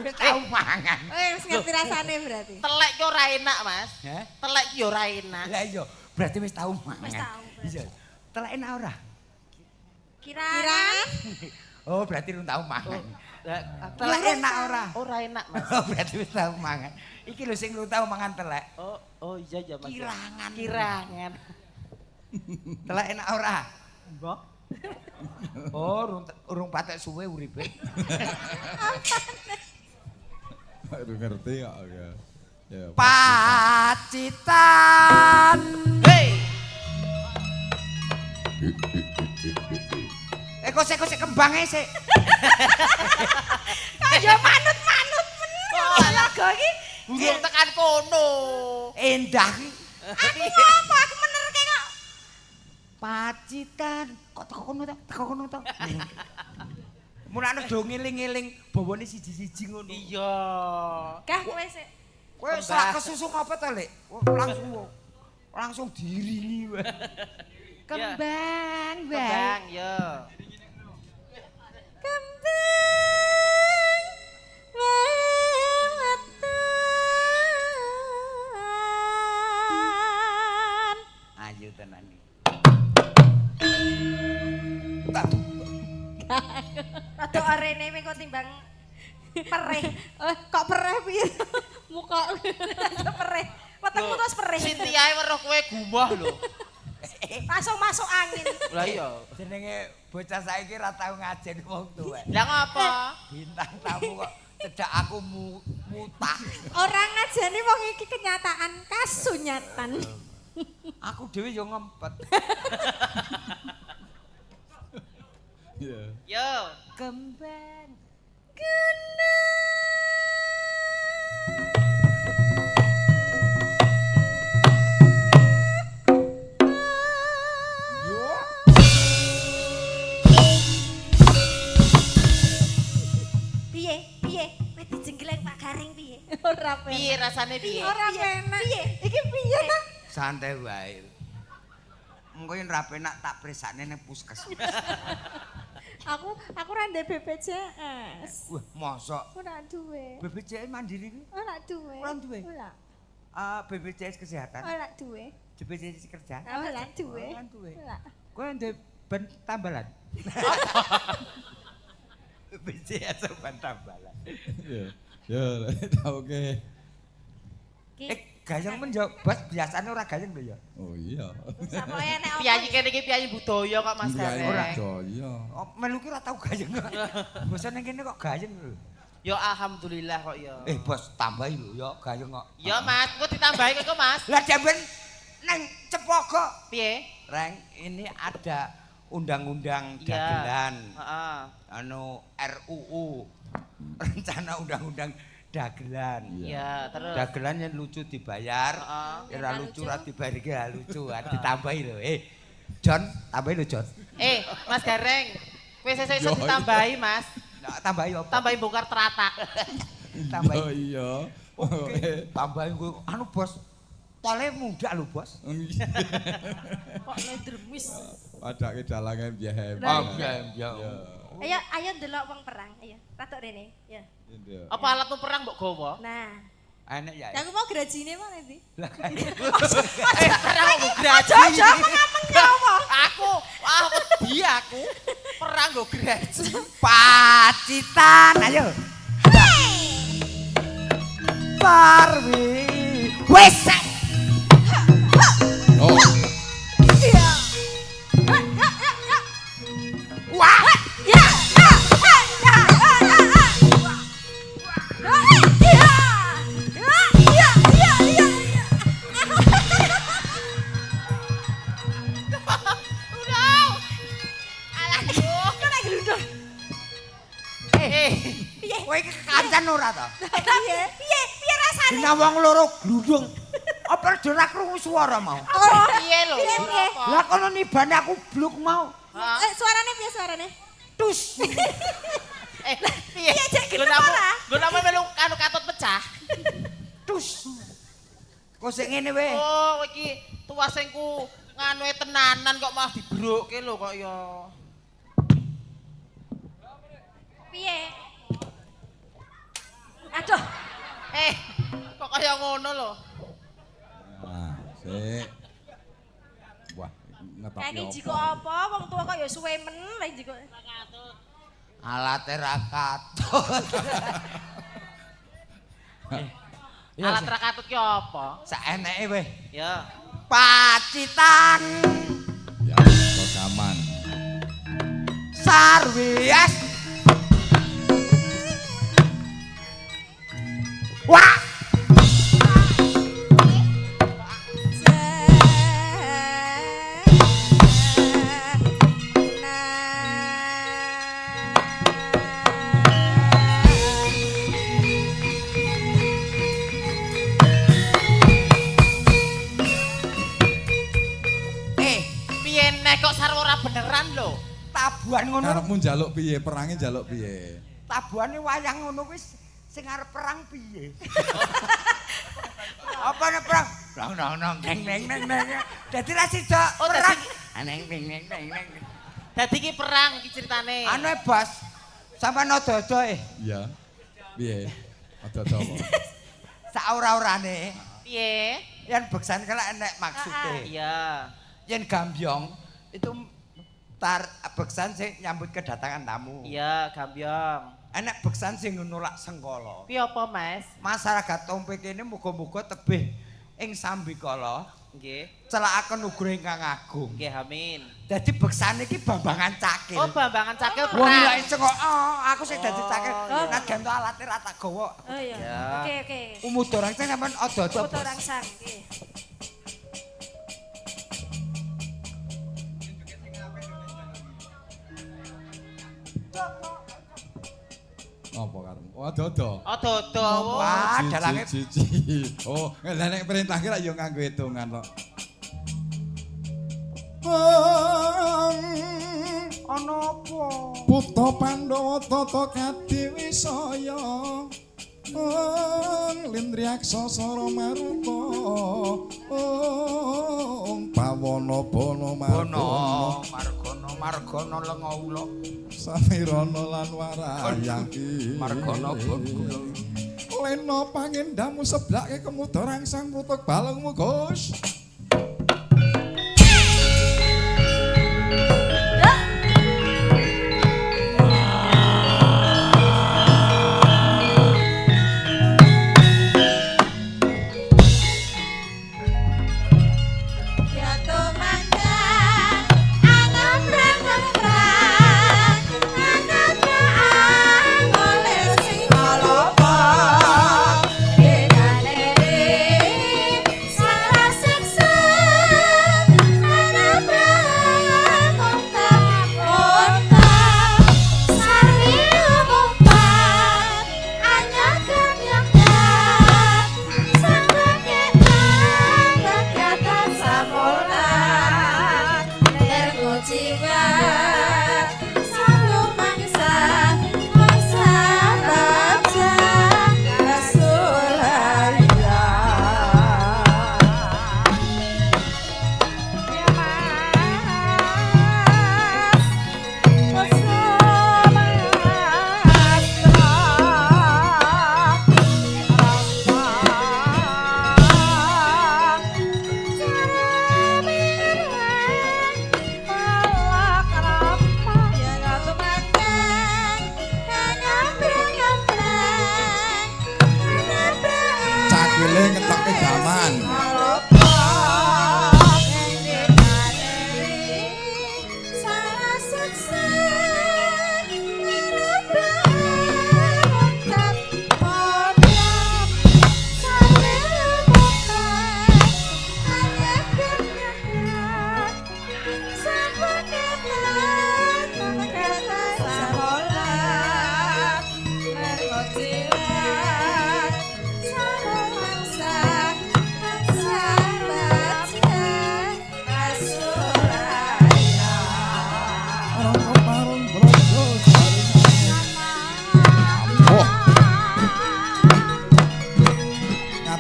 Wis tau mangan. Wis ngerti rasane berarti. Telek ki ora enak, Mas. Telek ki ya ora enak. Lah iya, berarti wis tau mangan. Wis tau. Iya. Telek enak ora? Kirangan. Oh, berarti rung tau mangan. Telek enak ora? Ora enak, Mas. Oh, berarti wis tau mangan. Iki lho sing rung tau mangan telek. Oh iya ya, Mas. Kirangan. Kirangan. Telek enak ora? Mbok. Oh, urung patek suwe uripe. Aduh ngerti kok ya. Ya. Pacitan. Hei. Kok sik kembange sik. Kok ya manut-manut men. Lagu iki burung tekan kono. Endah iki. Aku ngopo? Aku menerke kok. Pacitan kok teko kono ta? Teko kono ta? Mulane do ngeling-eling bawane siji-siji ngono. Iya. Gah kowe sik. Kowe sak kesusu ngopo to, Lek? Langsung diiringi wae. Kembang wae. Kembang ya. Kembang wae weton. Ayo tenan iki. Rada arene kowe kok timbang perih. Kok perih piye? Muka perih. Wetengmu terus perih. Sintiae weruh kowe gumoh lho. Langsung masuk angin. Lah iya. Jenenge bocah saiki ra tau ngajen wong tuwek. Lah ngopo? Bintang tamu kok cedak aku mutah. Ora ngajeni wong iki kenyataan kasunyatan. Aku dhewe yo ngempet. Iya. Yo. Kembang. Piye? Piye? Kowe dijenggleng Pak Garing piye? Ora penak. Piye rasane piye? Ora penak. Iki piye ta? Santai wae. Mengko yen ra penak tak presakne ning puskesmas. Aku ora ndek BPJS. Wah, mosok Ora duwe. BPJS Mandiri kuwi? Ora duwe. Ora duwe? Ora. BPJS Kesehatan? Ora duwe. BPJS Kerja? Ora duwe. Ora duwe. Ora. Kowe ndek ben tambalan. BPJS ban tambalan. Ya. Ya, tau ke. Gayeng men yo, Bos, biasane ora gayeng lho ya. Oh iya. Sapoke enek apa? Piyayi kene iki piyayi budaya kok Mas Piyayi Gareng. budaya. Oh, melu ki ora tau gayeng. Bosane ning kene kok gayeng lho. Ya alhamdulillah kok ya. Bos, tambahi lho ya gayeng kok. Ya Mas, engko ditambahi kok Mas. Lah jamben nang Cepogo. Piye? Reng, ini ada undang-undang Iya. dagelan. Heeh. Anu RUU. Rencana undang-undang dagelan. Iya, terus. Dagelan yang lucu dibayar, Heeh. ora lucu ora dibayar iki ya lucu, ditambahi lho. John, tambahi lho John. Mas Gareng, kowe sesuk iso Yo, iya. ditambahi, Mas. Nah, tambahi apa? Tambahi bongkar teratak. Tambahi. Oh iya. Oke, tambahi kowe anu Bos. Tole muda lho, Bos. Kok ledremis. Padake dalange biyen. Ah, biyen, biyen. Ayo ayo ndelok wong perang, ayo. Ratok rene, ya. Apa alatmu perang mbok gawa? Nah. Enek ya. Aku mau grajine mana ndi? Lah kae. Perang nggo graji. Aja mengameng nyawa. Aku, ah wedi aku. Perang nggo graji. Pacitan, ayo. Parwi. Wes. Oh. Iya. Wah. Ya. Ya. Ya. Ya. Ya. Ya. Ya. Ya. Udah. Alah yo. Kok nek glundung? Eh, Kowe iki kekancan ora ta? Piye? Piye? Piye rasane? Dina wong loro glundung. Apa ora krungu suara mau? piye lho? Piye, piye? Lah kono nibane aku bluk mau. Suarane piye suarane? Tus. Piye? Piye, Cek, Lho gelem namu, ora? lho namu melu anu katut pecah. Tus. Kok sik ngene wae. Oh, iki tuwas sing ku nganue tenanan kok malah dibrokke lho kok ya. Piye? Aduh, Kok kaya ngono lho. Ah, sik. Wah, ngetoki kayak apa? jiko apa wong tua kok ya suwe men lek jiko. Alate ra katut. Ya, Alat ra katut ki apa? Saeneke weh. Ya. Pacitan Ya, kokaman. Sarwias. Wah. Piye nek kok sarwa ora beneran lho? Tabuhan ngono. Karepmu njaluk piye? Perange njaluk piye? Tabuhane wayang ngono kuwi sing arep perang piye? Apa nek perang? Nang nang nang neng neng neng neng. Dadi ra sida Oh, perang. Neng neng neng neng neng. Dadi iki perang iki ceritane. Anu Bos, sampean odo-odo Iya. Piye? Ada-ada apa? Sak ora-orane Piye? yen beksan kelak enek maksude. Iya. Yen gambyong itu tar beksan sing nyambut kedatangan tamu. Iya, gambyong. Enek beksan sing nolak sengkala. Piye apa, Mas? Masyarakat Tompe kene muga-muga tebih ing sambikala Nggih. celakaken nugroho ingkang agung. Nggih, amin. Dadi beksane iki bambangan cakil. Oh, bambangan cakil Wong perang. lek sengko, oh, aku sing dadi cakil. Oh, iya. Najan to alate ra tak gawa. Oh iya. Ya. Oke oke. Umuda rangsang sampean ada-ada. Foto rangsang nggih. Apa karepmu? Oh, ada-ada. Oh, dodo. Wah, dalange Siji. Oh, lah nek perintah ki lak ya nganggo hitungan kok. Ana apa? Putra Pandhawa tata kadiwisaya. Lindriyaksa sara maruta. Pawana bana Bono margono. margono Margana lenga ula. Samirana lan warayaki. Margana bon kula. Lena pangendamu seblake kemuda rangsang prutuk balungmu, Gus.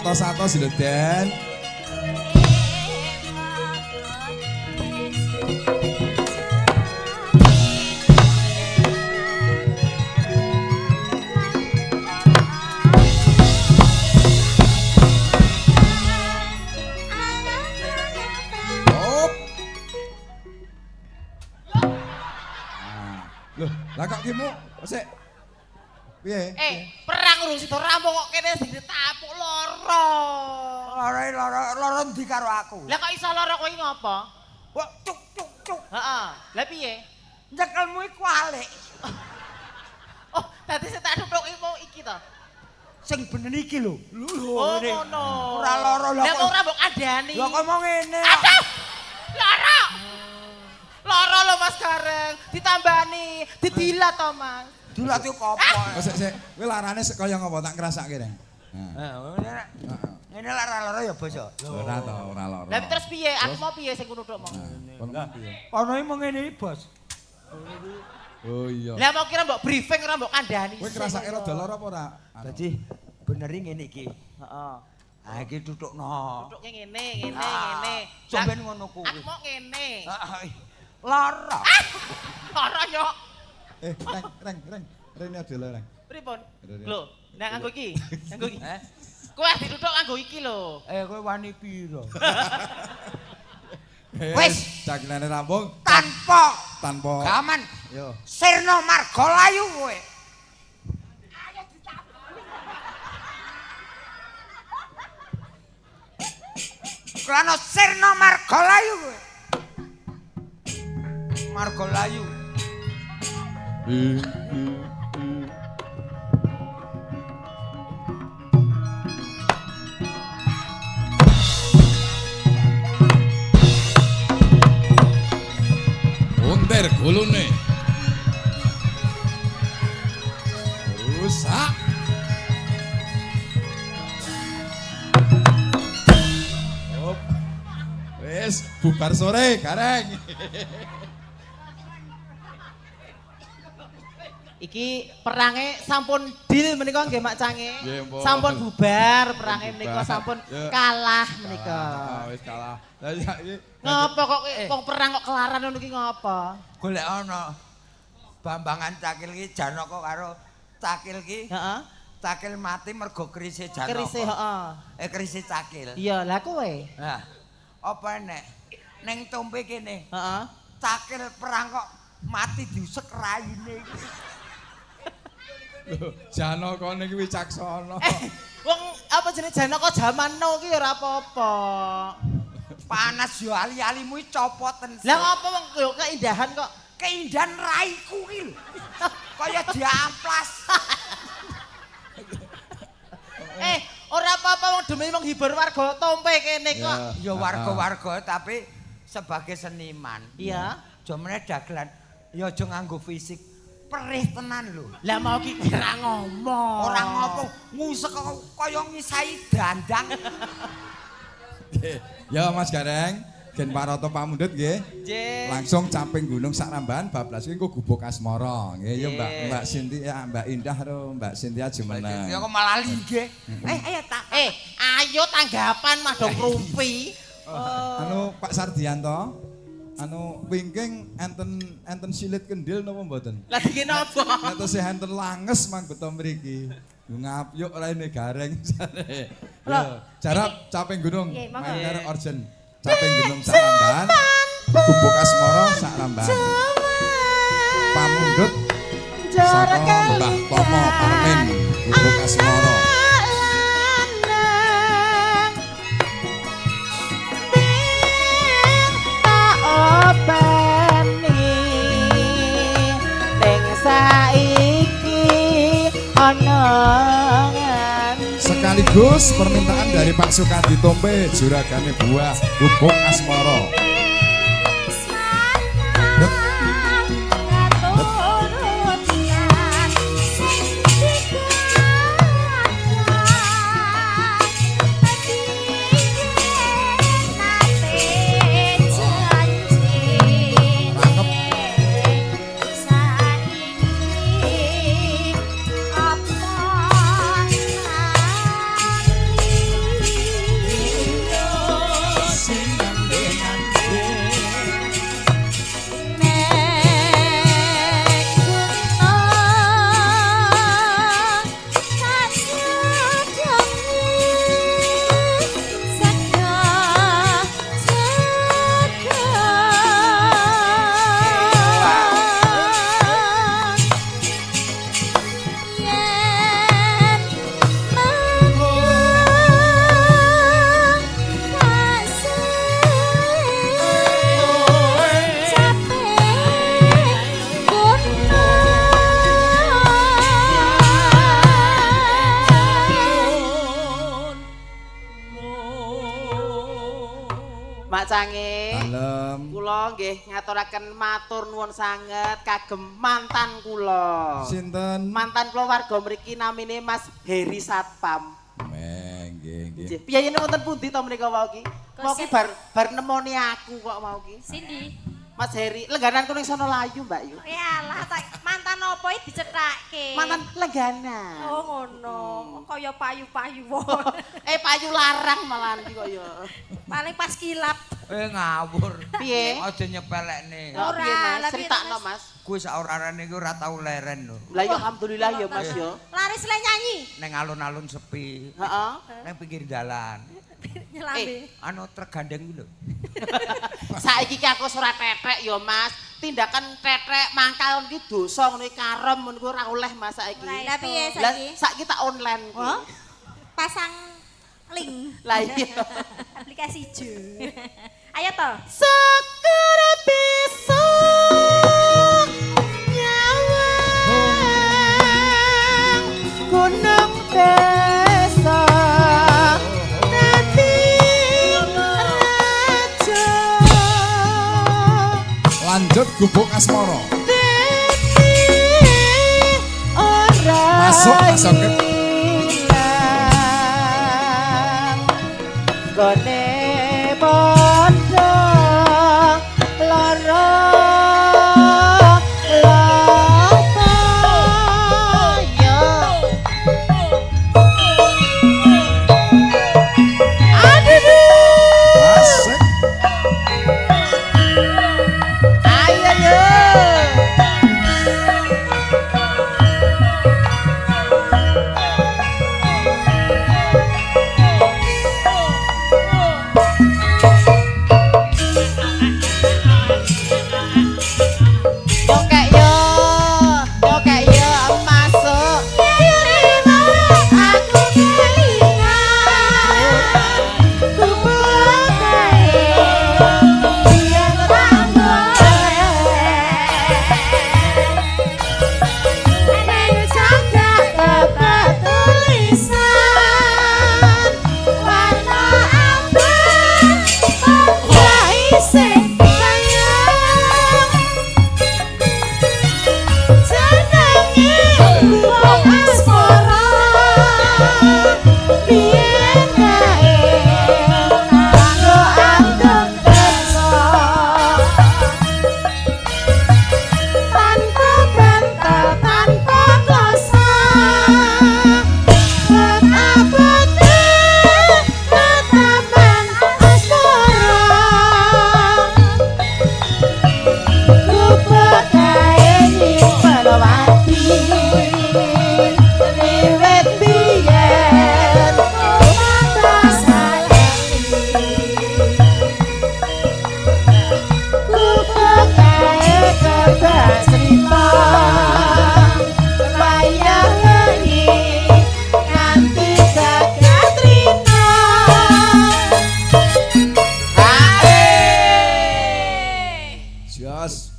Atos-atos lho, Den. Hop. Loh, lah kok kimu sik piye? Perang urung sida rampung kok kene sing ditapuk lara. Lara ndi karo aku? Lah kok iso lara kowe iki ngopo? Wah, cuk cuk cuk. Heeh. Lah piye? Nyekelmu iku alik. Oh, dadi sing tak tuthuk iki mau iki to. Sing bener iki lho. Lho, oh, ngono. Ora lara lho. Lah kok ora mbok kandhani. Lah kok mau ngene. Aduh. Lara. Lara lho Mas Gareng, ditambani, didilat to Mas. Dilat iku apa? Oh, sik sik, kowe larane sik kaya ngopo tak ngrasake reng. Heeh, ngene lara lara ya bos ya. Ora to, ora lara. Lah terus piye? Aku mau piye sing ngono tok mau? Kono piye? Kono iki mung ngene iki, Bos. Oh iya. Lah mau kira mbok briefing ora mbok kandhani. Kowe ngrasake rada lara apa ora? Dadi bener iki ngene iki. Heeh. Ha iki tutukno. Tutuke ngene, ngene, ngene. Sampeyan ngono kuwi. Aku mau ngene. Lara. Lara yo. Reng, reng, reng. Rene aja lho, Reng. Pripun? Lho, nek nganggo iki, nganggo iki. Kowe dituthuk nganggo iki lho. Kowe wani piro? Wis, dagelane rampung tanpa tanpa gaman. Yo. Sirna marga layu kowe. Ayo ditapuk. Klano sirna marga layu kowe. Marga layu. Untir gulune. Rusak. Hop. Wis bubar sore, Gareng. Iki perange sampun deal menika nggih Mak Cange. Sampun bubar perange menika sampun kalah menika. Wis kalah. Lah iki ngopo kok wong perang kok kelaran ngono iki ngopo? Golek ana Bambangan Cakil iki Janaka karo Cakil iki. Heeh. Cakil mati mergo kerise Janaka. Kerise heeh. Kerise Cakil. Iya, lah kowe. Nah, apa nek ning Tompe kene? Heeh. Cakil perang kok mati diusek raine iki. Lho, Janaka niki wicaksana. Wong apa jenenge Janaka jaman now ki ya ora apa-apa. Panas yo ali-alimu iki copoten. Lah ngopo wong yo keindahan kok. Keindahan raiku ki lho. Kaya diamplas. Ora apa-apa wong demi menghibur warga Tompe kene kok. Ya warga-warga tapi sebagai seniman. Iya. Jomene dagelan ya aja nganggo fisik. Perih tenan lho. Lah mau ki ora ngomong. Ora ngopo, ngusek kaya ngisai dandang. Ya Mas Gareng, gen Paroto pamundhut nggih. Langsung caping gunung sak rambahan bablas iki engko gubuk asmara. Nggih ya Mbak Mbak Sintia, Mbak Indah karo Mbak Sintia jumeneng. Ya kok malah linggih. Ayo tak. Ayo tanggapan mah do krumpi. Anu Pak Sardianto. Anu wingking enten silit kendil napa mboten? Lah iki napa? Nek tesih enten langes mang beto mriki. Yo ngapyuk raine Gareng jare. Yo jarap caping gunung main karo Orjen. Caping gunung sak rambahan. Gubuk asmara sak rambahan. Pamundhut saka Mbah Tomo Parmin Gubuk Asmara. Openi ning saiki ana nganti. Sekaligus permintaan dari Pak Sukadi Tompe juragane buah Gubuk Asmara. Mak Cange. Dalem. Kula nggih ngaturaken matur nuwun sanget kagem mantan kula. Sinten? Mantan kula warga mriki namine Mas Heri Satpam. Nggih, nggih. Piyayine wonten pundi to menika wau ki? Mau ki bar nemoni aku kok mau ki. Sindi. Mas Heri, lenggananku ning sono layu, Mbak Yu. Yalah, mantan opo iki dicethake? Mantan lengganan. Oh ngono, kaya payu-payu wae. Payu larang malahan iki kaya. Paling pas kilap. Ngawur. Piye? Aja nyepelekne. Ora, Mas, critakno, Mas. Kuwi sak orarane iku ora tau leren lho. Lah ya alhamdulillah ya Mas ya. Laris le nyanyi. Ning alun-alun sepi. Heeh. Ning pinggir dalan. Nyelambe. Anu truk gandeng kuwi lho. Saiki ki aku ora tetek ya Mas. Tindakan tetek mangkal iki dosa ngono iki karem ngono kuwi ora oleh Mas saiki. Lah piye Lah saiki? saiki tak online ki. Oh? Pasang link. Lah iya. Aplikasi ijo. Ayo to. Seger besok nyawang gunung desa dadi raja. Lanjut Gubuk Asmara. Dadi ora Masuk Mas Sokip. ilang. Gone padha lara lapa.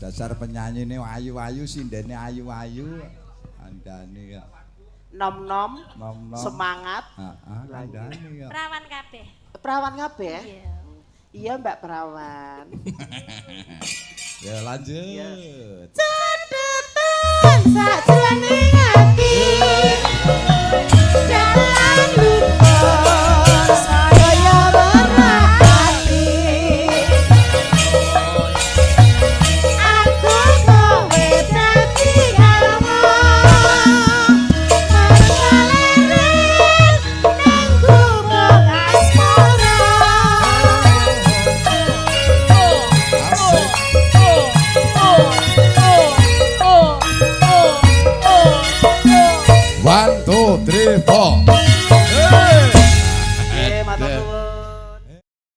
Dasar penyanyi ini ayu-ayu, sindene ayu-ayu. Andane ya. Nom-nom, Nom-nom. semangat. Heeh, kandhane ya. Perawan kabeh. Perawan kabeh? Iya. Iya, Mbak Perawan. Ya lanjut. Catetan sajroning ati. Dalan lutur saya merhati. Aku kowe dadi garwa. Merkaleren nang gubuk asmara. Asik. One, two, three, four.